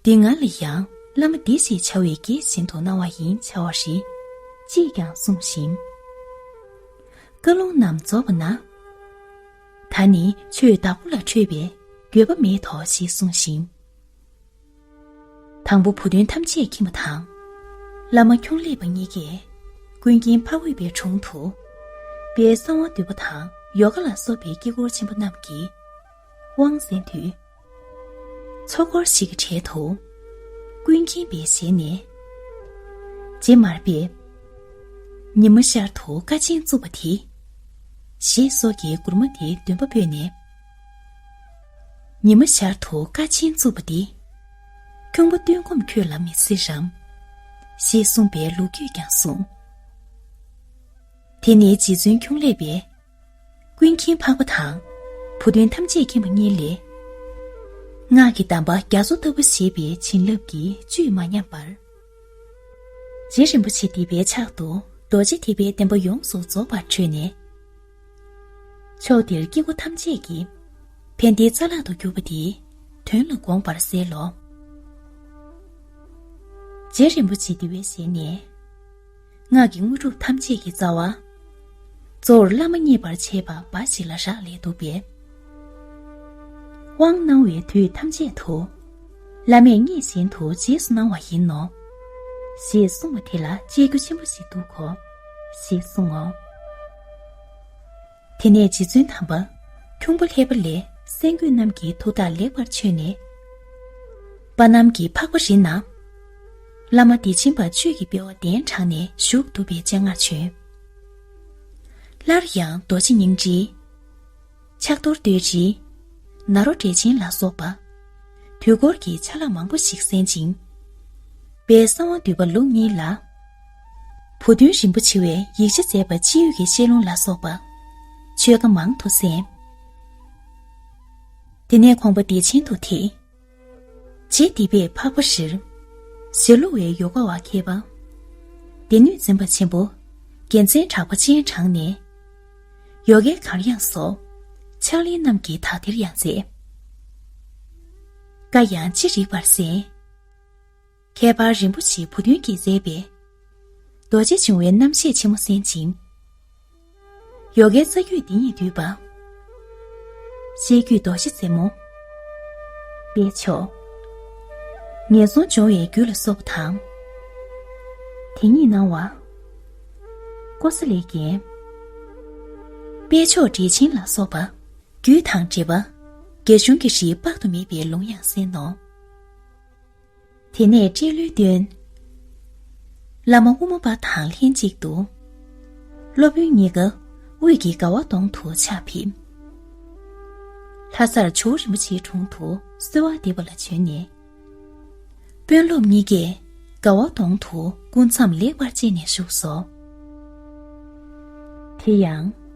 འདི་ང་ལ་ཡང་བླ་མ་འདི་ཞེས་བྱ་བའི་གེགས་བཞིན་དུ་གནང་བ་ཡིན་བྱ་བ་རེ་ཅིས་ཀྱང་གསུངས་ཤིང་། བཀའ་ལུང་རྣམས་རྫོགས་པ་ན། ད་ནི་ཆོས་བདག་པོ་ལ་འཕྲོད་པའི་འགྱོད་པ་མེད་དོ་ཞེས་གསུངས་ཤིང་། དང་པོ་བུ་སྟོན་ཐམས་ཅད་མཁྱེན་པ་དང་། བླ་མ་ཁྱུང་ལྷས་པ་གཉིས་ཀས་ཀུན་མཁྱེན་འཕགས་འོད་པའི་དྲུང་དུ། དཔལ་གསང་བ་འདུས་པ་དང་ཡོ་ག་ལ་སོགས་པའི་དཀྱིལ་འཁོར་ཆེན་པོ་རྣམས་ཀྱི་དབང་གསན་དུས། ཚོགས་འཁོར་ཞིག་གི་གྲལ་དུ། ཀུན་མཁྱེན་པའི་ཞལ་ནས། རྗེ་མར་པས། ཉི་མ་ཤར་དུ་ཀ་ཆེན་བཙུགས་པ་དེ། ཞེས་སོགས་ཀྱི་མགུར་མ་དེའི་འདོན་པ་སྤོས་ནས། ཉི་མ་ཤར་དུ་ཀ་ཆེན་བཙུགས་པ་འདི། ཁྱུང་པོ་སྟོན་ཁོམ་ཁྱོད་ལ་མི་སྲིད་རམ། ཞེས་གསུངས་པའི་ལོ་རྒྱུས་ཀྱང་གསུངས། དེ་ནས་རྗེ་བཙུན་ཁྱུང་ལྷས་པས། ཀུན་མཁྱེན་འཕགས་པ་དང་། བུ་སྟོན་ཐམས་ཅད་མཁྱེན་པ་གཉིས་ལས། སྔགས་ཀྱི་གདམས་པ་རྒྱ་མཚོ་ལྟ་བུ་ཞེས་པའི་བྱིན་རླབས་ཀྱི་བཅུད་མ་ཉམས་པར། རྗེ་རིན་པོ་ཆེ་འདི་པའི་ཕྱག་ཏུ་རྡོ་རྗེ་ཐེག་པའི་བདེན་པ་ཡོངས་སུ་རྫོགས་པར་གྲོལ་ནས། ཕྱོགས་འདིར་སྐྱེ་དགུ་ཐམས་ཅད་ཀྱི་ཕན་བདེའི་རྩ་ལག་ཏུ་གྱུར་པ་དེའི་དོན་ལ་དགོངས་པར་གསལ་ལོ། རྗེ་རིན་པོ་ཆེ་འདི་པའི་ཞལ་ནས། སྔགས་ཀྱི་དངོས་གྲུབ་ཐམས་ཅད་ཀྱི་རྩ་བ། གཙོ་བོར་བླ་མ་མཉེས་པར་བྱེད་པ་འབའ་ཞིག་ལ་རག་ལས་འདུག་པས། དབང་གནང་བའི་དུས་ཐམས་ཅད་དུ། བླ་མས་མཉེས་བཞིན་དུ་རྗེས་སུ་གནང་བ་ཡིན་ནོ། ཞེས་གསུངས་པ་དེ་ལ་གཅེས་རྒྱུ་ཆེན་པོ་ཞིག་འདུག་གོ། ཞེས་གསུངས་ངོ་། དེ་ནས་རྗེ་བཙུན་དམ་པ་ཁྱུང་པོ་ལྷས་པ་ལས་སེམས་རྒྱུད་རྣམས་ཀྱི་ཐུགས་ཐག་ལེགས་པར་ཆོད་ནས། པ་རྣམས་ཀྱི་འཕགས་པ་རི་ན། བླ་མ་བདེ་ཆེན་པ་ཆོས་ཀྱི་དཔལ་བ་གདན་དྲངས་ནས་བཞུགས་འདུག་པའི་སྤྱན་སྔར་བྱོན། སླར་ཡང་རྡོ་རྗེ་སྙིང་རྗེ། ཕྱག་རྡོར་བསྟོད་རྩེ། ནཱ་རོ་འགྲེལ་ཆེན་ལ་སོགས་པ། དུས་འཁོར་གྱི་ཆ་ལག་མང་པོ་ཞིག་གསན་ཅིང་། དཔལ་གསང་བ་འདུས་པ་ལུགས་གཉིས་ལ། བུ་སྟོན་རིན་པོ་ཆེ་བས་ཡིག་ཆ་མཛད་པ་སྤྱི་འོས་ཀྱི་བཤད་ལུང་ལ་སོགས་པ། ཆོས་བཀའ་མང་དུ་གསན། དེ་ནས་ཁོང་པ་བདེ་ཆེན་དུ་ཐེགས། རྗེ་འདི་པས་འཕགས་པ་རིར། ཞྭ་ལུ་བའི་ཡོ་ག་བ་མཁས་པ། སྡེ་སྣོད་འཛིན་པ་ཆེན་པོ། རྒྱལ་མཚན་གྲགས་པ་སྤྱན་དྲངས་ནས། ཡོ་གའི་གར་དབྱངས་སོགས། ཕྱག་ལེན་རྣམས་ཀྱི་དག་ཐེར་ཡང་མཛད། བཀའ་ཡང་ཅི་རིགས་པར་གསན། ཁྱད་པར་རིན་པོ་ཆེའི་བུ་སྟོན་གྱིས་མཛད་པའི། རྡོ་རྗེ་འབྱུང་བའི་རྣམ་བཤད་ཆེན་མོ་གསན་ཅིང་། ཡོ་གའི་རྩ་རྒྱུད་འདི་ཉིད་བསྡུས་པ། བཤད་རྒྱུད་རྡོ་རྗེ་རྩེ་མོ། དཔལ་མཆོག་ངན་སོང་སྦྱོང་བའི་རྒྱུད་ལ་སོགས་པ་དང་། དེ་ཉིད་སྣང་བ། ཀོ་ས་ལའི་རྒྱན། དཔལ་མཆོག་འགྲེལ་ཆེན་ལ་སོགས་པ། རྒྱུད་དང་འགྲེལ་པ། རྒྱ་གཞུང་གི་རིགས་དཔག་ཏུ་མེད་པའི་ལུང་ཡང་གསན་ནོ། དེ་ནས་སྤྲེལ་ལོའི་སྟོན། བླ་མ་དབུ་མ་པ་དང་ལྷན་ཅིག་ཏུ། སློབ་དཔོན་གཉིས་ཀ་དབུས་ཀྱི་དགའ་བ་དོང་དུ་ཕྱག་ཕེབས། ལྷ་སར་ཇོ་བོ་རིན་པོ་ཆེའི་དྲུང་དུ་གསོལ་བ་འདེབས་པ་ལ་བྱོན་ནས། དཔོན་སློབ་གཉིས་ཀས་དགའ་བ་དོང་དུ་སྐུ་མཚམས་ལེགས་པར་བཅད་ནས་བཞུགས་སོ། དེ་ཡང་།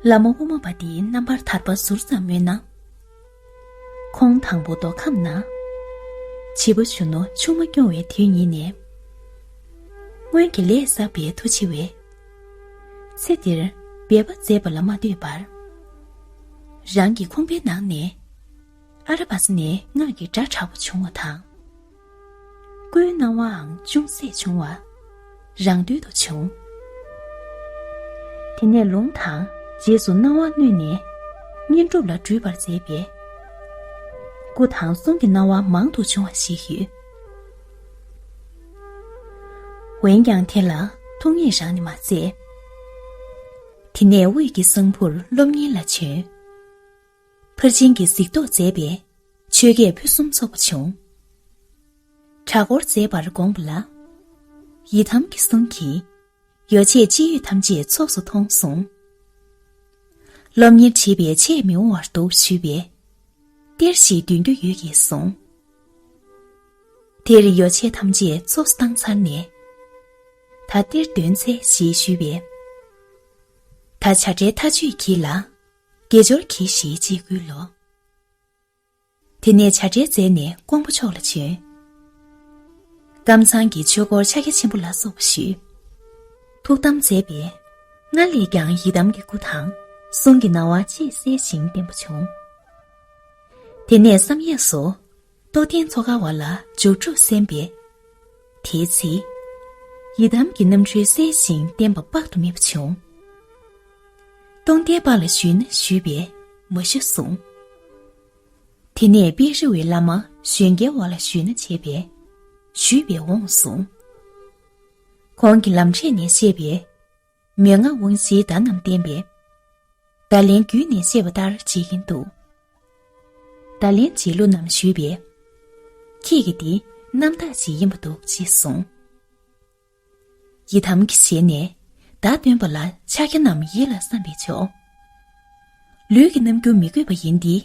བླ་མ་དབུ་མ་པ་འདིའི་རྣམ་པར་ཐར་པ་ཟུར་ཙམ་སྨོས་ན། ཁོང་དང་པོ་མདོ་ཁམས་ན། བྱིས་པ་གཞོན་ནུ་ཆུང་མ་སྐྱོང་བའི་དུས་ཉིད་ནས། སྔོན་གྱི་ལས་བསགས་པའི་མཐུ་ཆེ་བས། ཚེ་འདིར་འབད་པ་མཛད་པ་ལ་མ་ལྟོས་པར། རང་གི་ཁང་པའི་ནང་ནས། ཨ་ར་བ་ས་ནས་སྔགས་ཀྱི་སྒྲ་དྲག་པོ་བྱུང་བ་དང་། སྐུའི་སྣང་བའང་ཅུང་ཟད་བྱུང་བ། རང་འདོད་དུ་བྱུང་། དེ་ནས་ལུང་དང་རྗེས་སུ་སྣང་བ་མནོས་ནས་བསྙེན་སྒྲུབ་ལ་འགྲུས་པར་མཛད་པས། སྐུ་དང་གསུང་གི་སྣང་བ་མང་དུ་བྱུང་བ་ཞིག་ཡོད། འོན་ཀྱང་དེ་ལ་ཐུགས་མཉེས་རང་ནས་མ་མཛད། དེ་ནས་དབུས་ཀྱི་གསང་ཕུར་སློབ་གཉེར་ལ་བྱོན། ཕར་ཕྱིན་གྱི་གཟིགས་རྟོག་མཛད་པས་ཆོས་སྐད་ཕུན་སུམ་ཚོགས་པ་བྱུང་། གྲྭ་སྐོར་མཛད་པར་དགོངས་པ་ལ། ཡི་དམ་གྱི་གསུང་གིས་ཡོ་བྱད་ཅི་ཡོད་ཐམས་ཅད་ཚོགས་སུ་མཐོང་གསུངས། སློབ་གཉེར་བྱེད་པས་ཆེས་མི་འོང་བར་འདུག་ཞུས་པས། གཏེར་ཞིག་འདོན་རྒྱུ་ཡོད་ཀྱིས་གསུངས། དེར་ཡོ་བྱད་ཐམས་ཅད་ཚོགས་སུ་བཏང་ཚར་ནས། ད་གཏེར་འདོན་འཚལ་ཞེས་ཞུས་པས། ད་བྱ་བྲལ་མཐའ་གཅོད་གྱིས་ལ། དགེ་སྦྱོར་གྱིས་ཞེས་ཅིག་བསྐུལ་ལོ། དེ་ནས་བྱ་བྲལ་མཛད་ནས་ཀོང་པོ་ཕྱོགས་ལ་བྱོན། ཀམ་ཚང་གི་ཆོས་སྐོར་ཕྱག་རྒྱ་ཆེན་པོ་ལ་སོགས་པ་ཞུས། ཐུགས་དམ་མཛད་པས། སྔར་ལས་ཀྱང་ཡི་དམ་གྱི་སྐུ་དང་གསུང་གི་སྣང་བ་ཅིས་གསལ་ཞིང་བརྟན་པོ་བྱུང་། དེ་ནས་བསམ་ཡས་སུ་རྟོགས་ལྡན་ཚོགས་དཀར་བ་ལ་རྒྱུ་དྲུག་གསན་པས། དེའི་ཚེ། ཡི་དམ་གྱི་རྣམ་འཕྲུལ་གསལ་ཞིང་བརྟན་པ་དཔག་ཏུ་མེད་པ་བྱུང་། སྟོང་ལྡན་པ་ལ་ཞུས་ན་ཞུས་པས་མ་ཞུ་གསུངས། དེ་ནས་པེ་རི་བའི་བླ་མ་གཞོན་སྐྱེས་བ་ལ་ཞུས་ན་བྱས་པས། ཞུས་པས་འོང་གསུངས། ཁོང་གིས་ལམ་འབྲས་ནས་བཤད་པས། མན་ངག་དབང་བཞིའི་བརྡ་རྣམས་བསྟན་པས། བརྡ་ལན་བརྒྱུད་ནས་བཤད་པ་ལྟར་བྱེད་ཀྱིན་འདུག་བརྡ་ལན་བྱེད་ལུགས་རྣམས་ཞུས་པས། ཁྱེད་ཀྱི་འདི་རྣམ་དག་ཅིག་ཡིན་པ་འདུག་ཅེས་གསུངས། ཡི་དམ་གྱི་ཞལ་ནས་བརྡ་སྟོན་པ་ལ་ཕྱག་རྒྱ་རྣམས་ཡིད་ལ་བསམ་པས་ཆོག་ལུས་ཀྱི་རྣམ་འགྱུར་མི་དགོས་པ་ཡིན་ཏེ།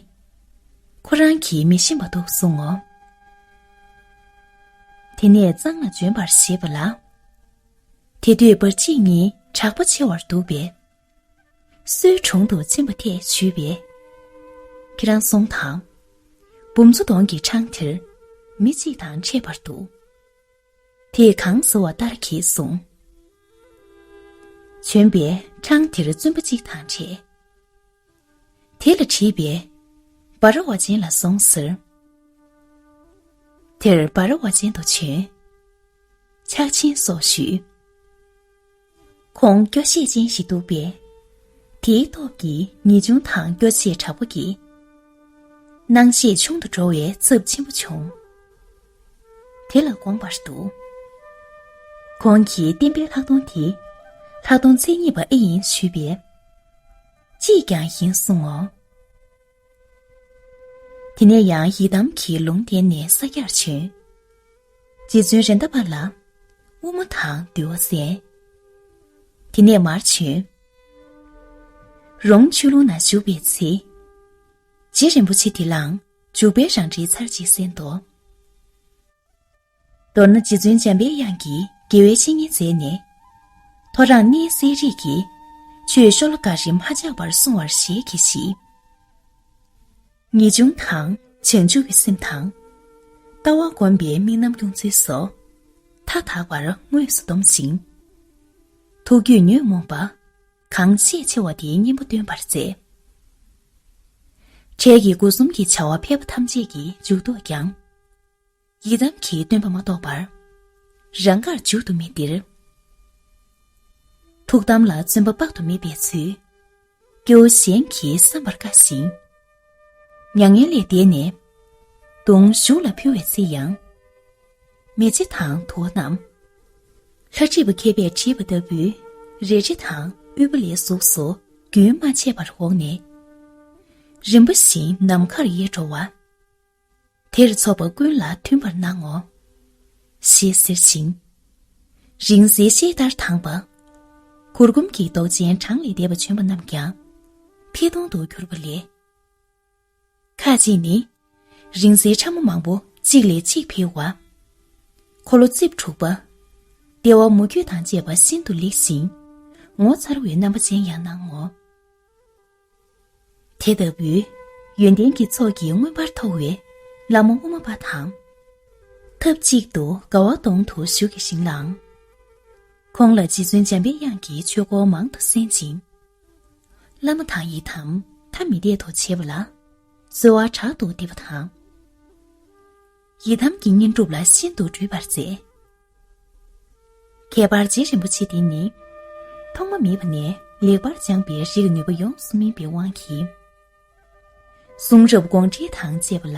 ཁོ་རང་གིས་མི་ཤེས་པ་འདུག་གསུང་ངོ་། དེ་ནས་གཙང་ལ་འབྱོན་པར་བྱེད་པ་ལ། དེ་དུས་བར་ཆད་གཉིས་དྲག་པོ་ཆེ་བར་འདུག་པས། སོའི་དྲུང་དུ་ཕྱིན་པ་ཐད་ཞུས་པས། ཁྱེད་རང་སོང་དང་། འབུམ་ཚོ་གདོང་གི་འཕྲང་དེར་མི་གཅིག་དང་འཕྲད་པར་འདུག་དེས་གང་ཟེར་བ་ལྟར་གྱིས་གསུངས། བྱོན་པས་འཕྲང་དེར་བཙུན་པ་གཅིག་དང་འཕྲད། དེ་ལ་དྲིས་པས། འབའ་ར་བ་ཅན་ལ་སོང་ཟེར། དེར་འབའ་ར་བ་ཅན་དུ་བྱོན། ཕྱག་ཆེན་སོགས་ཞུས། ཁོང་སྐྱོ་ཤས་ཅན་ཞིག་འདུག་པས། དེའི་སྟོབས་ཀྱིས་ངེས་འབྱུང་དང་སྐྱོ་ཤས་དྲག་པོ་སྐྱེས། སྣང་ཤས་ཆུང་དུ་འགྲོ་བའི་ཚབས་ཆེན་པོ་བྱུང་། དེ་ལ་དགོངས་པར་འདུག་ཁོང་གིས་བསྟན་པའི་ལྷག་མཐོང་དེ། ལྷག་མཐོང་མཚན་ཉིད་པ་ཨེ་ཡིན་ཞུས་པས། ཅིས་ཀྱང་ཡིན་གསུང་ངོ་། དེ་ནས་ཡང་ཡི་དམ་གྱི་ལུང་བསྟན་ནས་ས་སྐྱར་བྱོན། རྗེ་བཙུན་རེད་མདའ་པ་ལ་དབུ་མ་དང་འདུལ་བ་གསན། དེ་ནས་མར་བྱོན། རོང་ཆུ་ལུང་ན་བཞུགས་པའི་ཚེ། རྗེ་རིན་པོ་ཆེ་དེ་ལའང་འཇུག་པའི་རང་འགྲེལ་ཚར་གཅིག་གསན་ཏོ། མདོར་ན་རྗེ་བཙུན་འཇམ་པའི་དབྱངས་ཀྱིས་དགེ་བའི་བཤེས་གཉེན་མཛད་ནས། ཐོ་རངས་གནས་གསལ་རིས་ཀྱི་ཆོས་ཤོ་ལོ་ཀ་རེ་མ་ཆག་པར་གསུང་བར་ཞལ་གྱིས་བཞེས། ངེས་འབྱུང་དང་བྱང་ཆུབ་ཀྱི་སེམས་དང་། ལྟ་བ་སྒོམ་པའི་དམིགས་རྣམ་སྐྱོང་ཚུལ་སོགས་མཐའ་དག་པར་དངོས་སུ་སྡོམ་ཞིང་། ཐུགས་རྒྱུད་ཉོན་མོངས་པ་གང་ཤས་ཆེ་བ་དེའི་གཉེན་པོ་སྟོན་པར་མཛད། འཕྲལ་གྱི་སྒོ་གསུམ་གྱི་བྱ་བ་ཕལ་པ་ཐམས་ཅད་ཀྱི་མཇུག་ཐོགས་ཀྱང་། ཡི་དམ་གྱི་སྟོན་པ་མ་གཏོགས་པར། རང་དགར་མཇུག་ཏུ་མི་སྟེར། ཐུགས་དམ་ལ་བརྩོན་པ་དཔག་ཏུ་མེད་པའི་ཚུལ། སྐྱེ་བོ་གཞན་གྱིས་བསམ་པར་དཀའ་ཞིང་། མྱ་ངན་ལས་འདས་ནས། གདུང་ཞུགས་ལ་ཕུལ་བའི་ཚེ་ཡང་། མེ་ལྕེ་དང་དུ་བ་རྣམས། ལྷ་བྲིས་པ་མཁས་པས་བྲིས་པ་ལྟ་བུའི་རལ་གྲི་དང་དབུལ་པོ་ལས་གཟུགས་སུ་རྒྱུན་མ་ཆད་པར་འོག་ནས། རིམ་པ་བཞིན་ནམ་མཁར་ཡལ་འགྲོ་བ། དེར་ཚོགས་པ་ཀུན་ལ་མཐུན་པར་སྣང་ངོ་། ཞེས་ཟེར་ཞིང་། རིང་བསྲེལ་ཤེལ་ལྟར་དྭངས་པ། གུར་གུམ་གྱི་མདོག་ཅན་གྲངས་ལས་འདས་པ་བྱོན་པ་རྣམས་ཀྱང་། འཕེལ་གདུང་དུ་གྱུར་པ་ལས། ཁ་ཅིག་ནི། རིང་བསྲེལ་ཕྲ་མོ་མང་པོ་གཅིག་ལས་གཅིག་འཕེལ་བ། འཁོར་ལོ་རྩིབས་དྲུག་པ། ལྟེ་བ་མུ་ཁྱུད་དང་བཅས་པ་ཤིན་ཏུ་ལེགས་ཤིང་། ངོ་མཚར་བའི་རྣམ་པ་ཅན་ཡང་སྣང་ངོ་། དེ་ལྟ་བུའི་ཡོན་ཏན་གྱི་ཚོགས་ཀྱིས་མངོན་པར་མཐོ་བའི་བླ་མ་དབུ་མ་པ་དང་། ཐབས་གཅིག་ཏུ་དགའ་བ་གདོང་དུ་བཞུགས་ཀྱི་ཞིང་ལའང་། ཁོང་ལ་རྗེ་བཙུན་འཇམ་པའི་དབྱངས་ཀྱིས་ཆོས་འཁོར་མང་དུ་གསན་ཅིང་། བླ་མ་དང་ཡི་དམ་ཐ་མི་དད་དུ་བྱེད་པ་ལ་གསོལ་བ་དྲག་ཏུ་འདེབས་པ་དང་། ཡི་དམ་གྱི་བསྙེན་སྒྲུབ་ལ་ཤིན་ཏུ་སྦྲུལ་པར་མཛད། ཁྱད་པར་རྗེ་རིན་པོ་ཆེ་འདི་ནི། ཐོག་མ་མེད་པ་ནས་ལེགས་པར་སྦྱངས་པའི་རིགས་ནུས་པ་ཡོངས་སུ་སྨིན་པའི་དབང་གིས། གསུང་རབ་དགོངས་འགྲེལ་དང་བཅས་པ་ལ།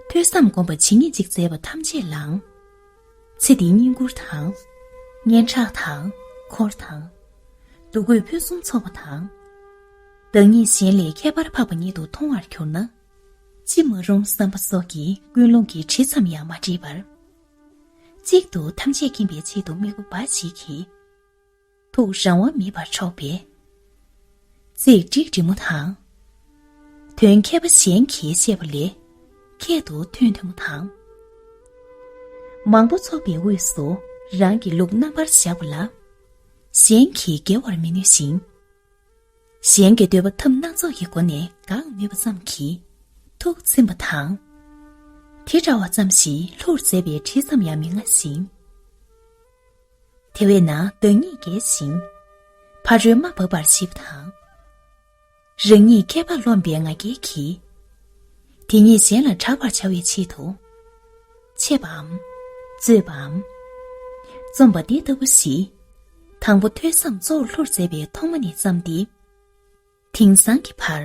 ཐོས་བསམ་སྒོམ་པ་ཇི་སྙེད་ཅིག་མཛད་པ་ཐམས་ཅད་ལའང་། ཚེ་འདིའི་བསྙེན་བཀུར་དང་ སྙན་གྲགས་དང་། འཁོར་དང་། འདུ་འགོད་ཕུན་སུམ་ཚོགས་པ་དང་། བདག་ཉིད་གཞན་ལས་ཁྱད་པར་འཕགས་པ་ཉིད་དུ་མཐོང་བར་གྱུར་ན། ཅི་མ་རུང་བསམ་པ་སོགས་ཀྱིས་ཀུན་སློང་གི་དྲི་ཙམ་ཡང་མ་བྲིས་པར། གཅིག་ཏུ་ཐམས་ཅད་མཁྱེན་པའི་ཆེད་དུ་དམིགས་པ་འབའ་ཞིག་གིས། ཐུགས་རང་དབང་མེད་པར་འཕྱོག་པས། ཚིག་ཀྲིག་ཀྲི་མོ་དང་། དོན་མཁས་པ་གཞན་གྱིས་བཤད་པ་ལས་ཁྱད་དུ་ཐོན་ཐོན་པོ་དང་། མང་པོ་ཚོགས་པའི་དབུས་སུ་རང་གི་ལུགས་རྣམ་པར་བཞག་པ་ལ། གཞན་གྱིས་འགེལ་བར་མི་ནུས་ཤིང་། གཞན་གྱི་འདོད་པ་ཐབས་སྣ་ཚོགས་ཀྱི་སྒོ་ནས་འགག་ནུས་པ་ཙམ་གྱིས་ཐུགས་ཚིམ་པ་དང་། དེ་འདྲ་བ་ཙམ་ཞིག་ལྷུར་མཛད་པའི་དྲི་ཙམ་ཡང་མི་མངའ་ཞིང་། དེ་བས་ན་བདག་ཉིད་རྒྱལ་ཞིང་། ཕ་རོལ་མ་བབས་པར་ཤེས་པ་དང་། རང་ཉིད་ཁྱད་འཕགས་རློམ་པའི་ང་རྒྱལ་གྱིས། དེ་ཉིད་གཞན་ལ་གྲགས་པར་བྱ་བའི་ཆེད་དུ། འཆད་པའམ། རྩོད་པའམ། རྩོམ་པ་འདི་ལྟ་བུ་ཞིག་དང་པོ་ཐོས་བསམ་གཙོ་བོར་ལྷུར་མཛད་པའི་ཐོག་མ་ནས་བརྩམས་ཏེ། དེང་སང་གི་བར།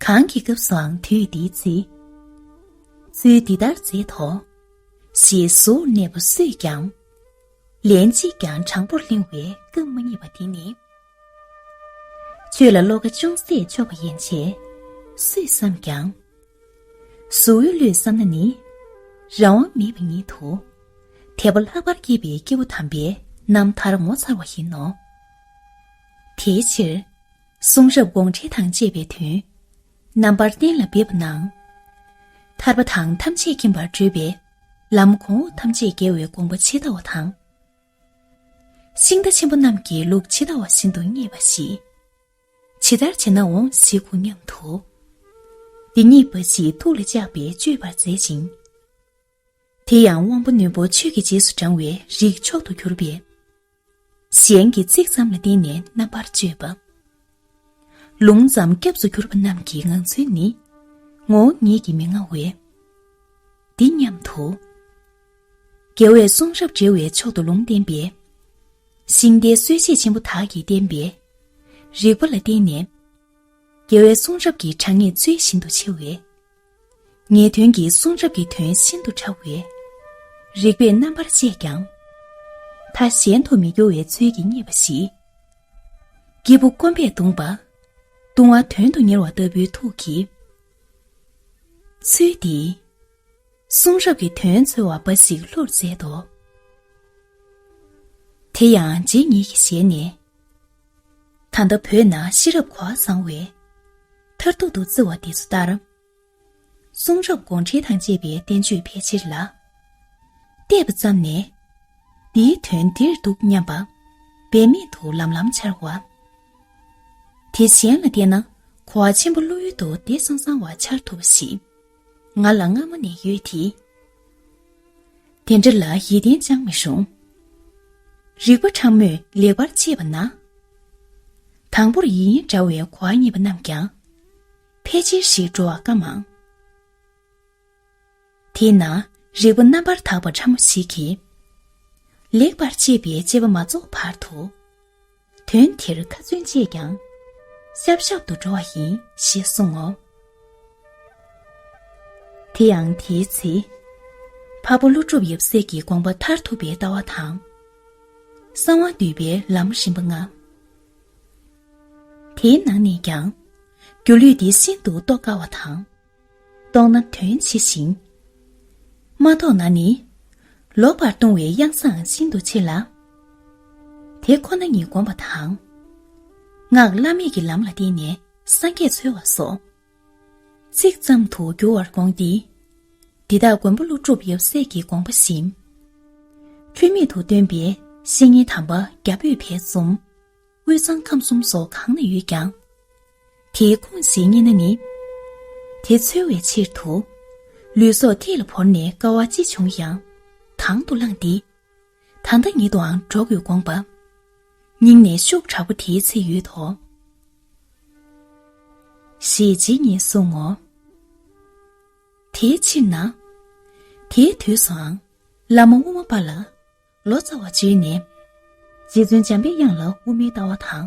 གང་གི་སྐབས་སུའང་དུས་འདིའི་ཚེ། ཚུལ་འདི་ལྟར་མཛད་དོ། ཞེས་གཟུར་གནས་པ་སུས་ཀྱང་། ལན་གཅིག་ཀྱང་དྲང་པོར་གླེང་བའི་སྐབས་མ་རྙེད་པ་འདི་ནི། ཆོས་ལ་བློ་ཁ་ཅུང་ཟད་ཕྱོགས་པ་ཡན་ཆད་སུས་བསམས་ཀྱང་། གཟུ་བོའི་བློས་བསམས་ན་ནི། རང་དབང་མེད་པ་ཉིད་དུ། དད་པ་ལྷག་པར་སྐྱེས་པའི་སྐྱེ་བོ་དམ་པའི་རྣམ་ཐར་ངོ་མཚར་བ་ཡིན་ནོ། དེའི་ཕྱིར། གསུང་རབ་དགོངས་འགྲེལ་དང་བཅས་པའི་དོན། རྣམ་པར་གཏན་ལ་འབེབས་པ་ན། ཐར་པ་དང་ཐམས་ཅད་མཁྱེན་པར་བགྲོད་པའི་ལམ་གོང་འོག་ཐམས་ཅད་རྒྱལ་བའི་དགོངས་པ་ཇི་ལྟ་བ་དང་། ཤིང་རྟ་ཆེན་པོ་རྣམས་ཀྱི་ལུགས་ཇི་ལྟ་བ་བཞིན་དུ་བརྙེས་པ་ཞིག་ཇི་ལྟར་བྱས་ན་འོང་ཞེས་དགུག་སྙམ་དུ། འདི་ཉིད་འབའ་ཞིག་ཐུགས་ལ་བཅགས་པས་གཅོད་པར་མཛད་ཅིང་། དེ་ཡང་དབང་པོ་རྣོན་པོ་ཆོས་ཀྱི་རྗེས་སུ་འབྲང་བའི་རིགས་མཆོག་ཏུ་གྱུར་པས། གཞན་གྱི་ཚིག་ཙམ་ལ་བརྟེན་ནས་རྣམ་པར་དཔྱོད་པ། ལུང་ཙམ་སྐྱབས་སུ་གྱུར་པ་རྣམས་ཀྱི་ངང་ཚུལ་ནི། ངོ་བོ་ཉིད་ཀྱིས་མི་མངའ་བས། འདི་སྙམ་དུ། རྒྱལ་བས་གསུང་རབ་འགྲེལ་བའི་མཆོག་ཏུ་ལུང་བསྟན་པའི། ཤིང་རྟའི་སྲོལ་འབྱེད་ཆེན་པོ་དག་གིས་བསྟན་པའི། རིགས་པ་ལ་བརྟེན་ནས། རྒྱལ་བའི་གསུང་རབ་ཀྱི་དྲང་ངེས་ཚུལ་བཞིན་དུ་ཕྱེ་བས། ངེས་དོན་གྱི་གསུང་རབ་ཀྱི་དོན་ཤིན་ཏུ་ཕྲ་བས། རིགས་པས་རྣམ་པར་དཔྱད་ཀྱང་། མཐའ་གཞན་དུ་མི་འགྱུར་བའི་ཚུལ་གྱིས་བསྙད་པ་ཞིག་སྐྱེས་བུ་སྐོམ་པས་གདུངས་པ། བཏུང་བ་དོན་དུ་གཉེར་བ་ལྟ་བུའི་ཐུགས་ཀྱིས། ཚུལ་འདིས། གསུང་རབ་ཀྱི་དོན་འཚོལ་བ་འབའ་ཞིག་ལྷུར་མཛད་དོ། དེ་ཡང་རྗེ་ཉིད་ཀྱི་ཞལ་ནས། ད་ལྟ་བོད་ན་ཤེས་རབ་གོ་བ་བཟང་བས། མཐར་ཐུག་ཏུ་བརྩི་བ་འདི་ཚོ་ལྟར། གསུང་རབ་དགོངས་འགྲེལ་དང་བཅས་པའི་བསྟན་བཅོས་ཕལ་ཆེར་ལ། བལྟས་པ་ཙམ་ནས། འདིའི་དོན་འདིར་འདུག་སྙམ་པ། འབད་མེད་དུ་ལམ་ལམ་འཆར་བ། དེ་གཞན་ལ་བལྟས་ན་གོ་བ་ཆེན་པོ་བློ་ཡུལ་དུ་བདེ་སང་སང་བ་འཆར་ཐུབ་པ་ཞིག་ང་ལ་སྔ་མོ་ནས་ཡོད་དེ། དེ་འདྲ་ལ་ཡིད་བརྟན་ཅང་མི་རུང་། རིགས་པ་ཕྲ་མོས་ལེགས་པར་དཔྱད་པ་ན། དང་པོར་ཡིན་ཡིན་འདྲ་བའི་གོ་བ་རྙེད་པ་རྣམས་ཀྱང་། ཕལ་ཆེར་ཞིག་འགྲོ་བ་དཀའ་མང་། དེས་ན་རིགས་པ་རྣམ་པར་དག་པ་ཕྲ་མོ་ཞིག་གིས། ལེགས་པར་དཔྱད་པའི་དཔྱད་པ་མ་རྫོགས་བར་དུ། དོན་དེར་ཁ་ཚོན་བཅད་ཀྱང་། ཤབ་ཤབ་ཏུ་འགྲོ་བ་ཡིན་ཞེས་གསུང་ངོ་། དེ་ཡང་དེའི་ཚེ། འཕགས་པ་ཀླུ་སྒྲུབ་ཡབ་སྲས་ཀྱི་དགོངས་པ་མཐར་ཐུག་པའི་ལྟ་བ་དང་། གསང་བ་འདུས་པའི་ལམ་རིམ་པ་ལྔ། དེའི་ནང་ནས་ཀྱང་། སྒྱུ་ལུས་འདི་ཤིན་ཏུ་རྟོགས་དཀའ་བ་དང་། རྟོགས་ན་དོན་ཆེ་ཞིང་། མ་རྟོགས་ན་ནི། ལོག་པར་ལྟུང་བའི་གཡང་སའང་ཤིན་ཏུ་ཆེ་ལ། དེ་ཁོ་ན་ཉིད་བསྒོམ་པ་དང་། སྔགས་བླ་མེད་ཀྱི་ལམ་ལ་བརྟེན་ནས་སངས་རྒྱས་འཚོལ་བ་སོགས། ཚིག་ཙམ་དུ་འགྱུར་བར་དགོངས་ཏེ། འདི་དག་མགོན་པོ་ཀླུ་སྒྲུབ་ཡབ་སྲས་ཀྱི་དགོངས་པ་བཞིན། ལྷུན་མེད་དུ་སྟོན་པའི་བཤེས་གཉེན་དམ་པ་རྒྱ་བོད་བར་གསུམ། དབུས་གཙང་ཁམས་གསུམ་སོགས་གང་ན་ཡོད་ཀྱང་། དེའི་ཁུངས་ཤིག་རྙེད་ན་ནི། དེ་འཚོལ་བའི་ཕྱིར་དུ། ལུས་སྲོག་ཐད་ལ་བོར་ནས་དཀའ་བ་ཅི་བྱུང་ཡང་། དང་དུ་བླངས་ཏེ། ད་ལྟ་ཉིད་དུའང་འགྲོ་དགོས་དགོངས་པ། སྙིང་ནས་ཤུགས་དྲག་པོ་དེའི་ཚེ་ཡོད་དོ། ཞེས་རྗེ་ཉིད་གསུང་ངོ་། དེའི་ཕྱིར་ན། དེའི་དུས་སུའང་། བླ་མ་དབུ་མ་པ་ལ། ལོ་ཙཱ་བ་བརྗོད་ནས། རྗེ་བཙུན་འཇམ་པའི་དབྱངས་ལ་དབུ་མའི་ལྟ་བ་དང་།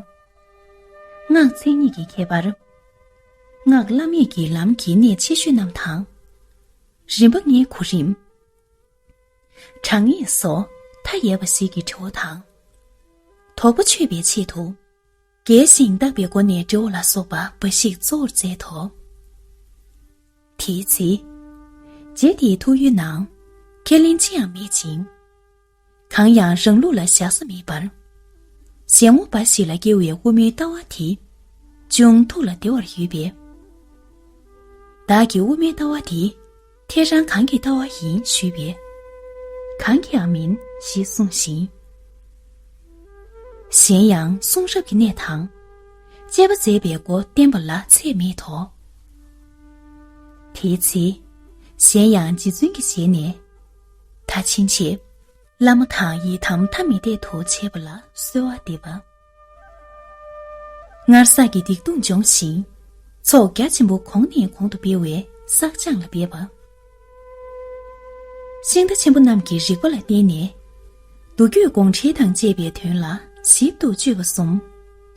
སྔགས་མཚན་ཉིད་ཀྱི་ཁྱད་པར། སྔགས་བླ་མེད་ཀྱི་ལམ་གྱི་གནད་ཆེ་ཤོས་རྣམས་དང་། རིམ་པ་ལྔའི་གོ་རིམ། དྲང་ངེས་སོགས་ད་ ཁ་ཡལ་བ་ཞིག་གི་དྲི་བ་དང་། དོགས་པ་ཆོད་པའི་ཆེད་དུ། རྒྱས་ཤིང་བརྟག་པའི་སྒོ་ནས་འབྲི་བ་ལ་སོགས་པ་འབའ་ཞིག་གཙོ་བོར་མཛད་དོ། དེའི་ཚེ། རྗེ་དེའི་ཐུགས་ཡུལ་ནང་ཁས་ལེན་ཅི་ཡང་མེད་ཅིང་། གང་ཡང་རང་ལུགས་ལ་བཞག་ས་མེད་པར། གཞན་ངོ་འབའ་ཞིག་ལ་སྐྱེ་བའི་དབུ་མའི་ལྟ་བ་དེ་ཅུང་ཐུགས་ལ་བདེ་བར་ཡོད་པས། བདག་གི་དབུ་མའི་ལྟ་བ་དེ་ཐད་རང་གང་གི་ལྟ་བ་ཡིན་ཞུས་པས། གང་གི་ཡང་མིན་ཞེས་གསུངས་ཤིང་། གཞན་ཡང་གསུང་རབ་ཀྱི་གནས་དང་། དཔྱད་པ་མཛད་པའི་སྒོ་བསྟན་པ་ལ་ཚད་མེད་དོ། དེའི་ཚེ། གཞན་ཡང་རྗེ་བཙུན་གྱི་ཞལ་ནས། ད་ཕྱིན་ཆད། བླ་མ་དང་ཡི་དམ་ཐ་མི་དད་དུ་བྱེད་པ་ལ་གསོལ་བ་འདེབས་པ། སྔར་བསགས་ཀྱི་སྡིག་ལྟུང་སྦྱོང་ཞིང་། ཚོགས་རྒྱ་ཆེན་པོ་གོང་ནས་གོང་དུ་སྤེལ་བའི་བསགས་སྦྱང་ལ་འབད་པ། ཤིང་རྟ་ཆེན་པོ་རྣམས་ཀྱི་རིགས་པ་ལ་བརྟེན་ནས། མདོ་རྒྱུད་དགོངས་འགྲེལ་དང་བཅས་པའི་དོན་ལ་ཞིབ་ཏུ་དཔྱོད་པ་གསུམ།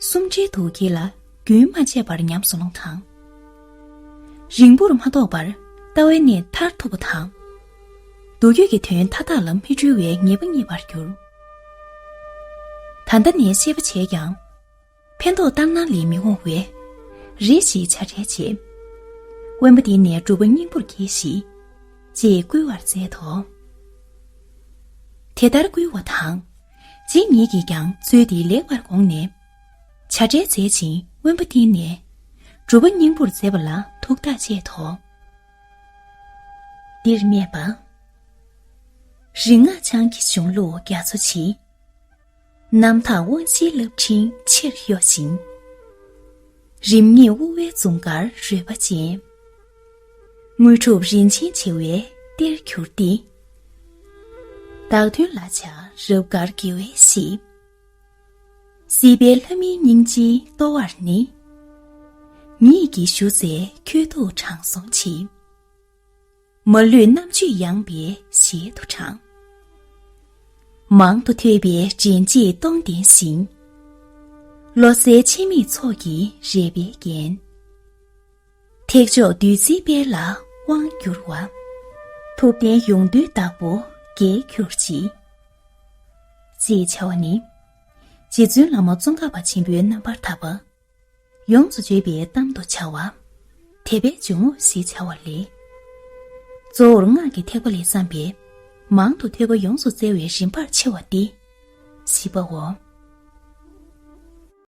སུམ་འབྲེལ་དུ་གྱེས་ལ་རྒྱུན་མ་ཆད་པར་ཉམས་སུ་ལོངས་དང་། རིང་པོར་མ་ཐོགས་པར་ལྟ་བའི་གནད་མཐར་ཐུག་པ་དང་། མདོ་རྒྱུད་ཀྱི་དོན་མཐའ་དག་ལ་མི་འཁྲུལ་བའི་ངེས་པ་རྙེད་པར་གྱུར། ད་ལྟ་ནས་ཤེས་པ་བྱས་ཀྱང་། ཕན་ཐོགས་ལྟར་སྣང་ལས་མི་འོང་བས། རེ་ཞིག་བྱ་བྲལ་བྱེད། དབེན་པ་འདི་ནས་སྒྲུབ་པ་སྙིང་པོར་གྱིས་ཤིག་ཅེས་བསྐུལ་བར་མཛད་དོ། དེ་ལྟར་བསྐུལ་བ་དང་། རྗེ་ཉིད་ཀྱིས་ཀྱང་ཚུལ་འདི་ལེགས་པར་དགོངས་ནས། བྱ་བྲལ་མཛད་ཅིང་དབེན་པ་འདི་ནས། སྒྲུབ་པ་སྙིང་པོར་མཛད་པ་ལ་ཐུགས་ཐག་བཅད་དོ། འདིར་སྨྲས་པ། རིག་སྔགས་འཆང་གི་གཞུང་ལུགས་རྒྱ་མཚོ་ཆེ། རྣམ་དག་དབང་བཞིའི་རླབས་ཕྲེང་ཆེར་གཡོ་ཞིང་། རིམ་གཉིས་དབུ་བའི་འཛུམ་དཀར་རོལ་པ་ཅན། དངོས་གྲུབ་རིན་ཆེན་བྱེ་བའི་གཏེར་གྱུར་ཏེ། བདག་མདུན་ལ་ཕྱག་རབ་དཀར་དགེ་བའི་བཤེས། སྲིད་པའི་ལྷ་མིའི་སྙིང་རྗེའི་ལྟོ་བར་ནི། ཉིད་ཀྱིས་ཞུ་མཛད་ཁྱོད་ཐུགས་དྲང་སྲོང་ཆེ། མ་ལུས་རྣམ་དཔྱོད་ཡངས་པའི་ཞལ་དུ་དྲངས། མང་དུ་ཐོས་པའི་དྲན་རྗེས་སྟོང་ལྡན་ཞིང་། བློ་གསལ་འཆི་མེད་ཚོགས་ཀྱི་རལ་པའི་རྒྱན། ཐེག་མཆོག་བདུད་རྩིའི་དཔལ་ལ་དབང་བསྒྱུར་བ། ཐུབ་བསྟན་ཡོངས་འདུའི་བདག་པོ་རྒྱལ་གྱུར་ཅིག་ཅེས་བྱ་བ་ནི། རྗེ་བཙུན་བླ་མ་ཙོང་ཁ་པ་ཆེན་པོའི་རྣམ་པར་ཐར་པ། ཡོངས་སུ་བརྗོད་པའི་གཏམ་དུ་བྱ་བ། དད་པའི་འཇུག་ངོགས་ཞེས་བྱ་བ་ལས། གཙོ་བོར་སྔགས་ཀྱི་ཐེག་པ་ལས་བརྩམས་པའི། མང་དུ་ཐོས་པ་ཡོངས་སུ་བཙལ་བའི་རིམ་པར་ཕྱེ་བ་སྟེ། བཞི་པའོ།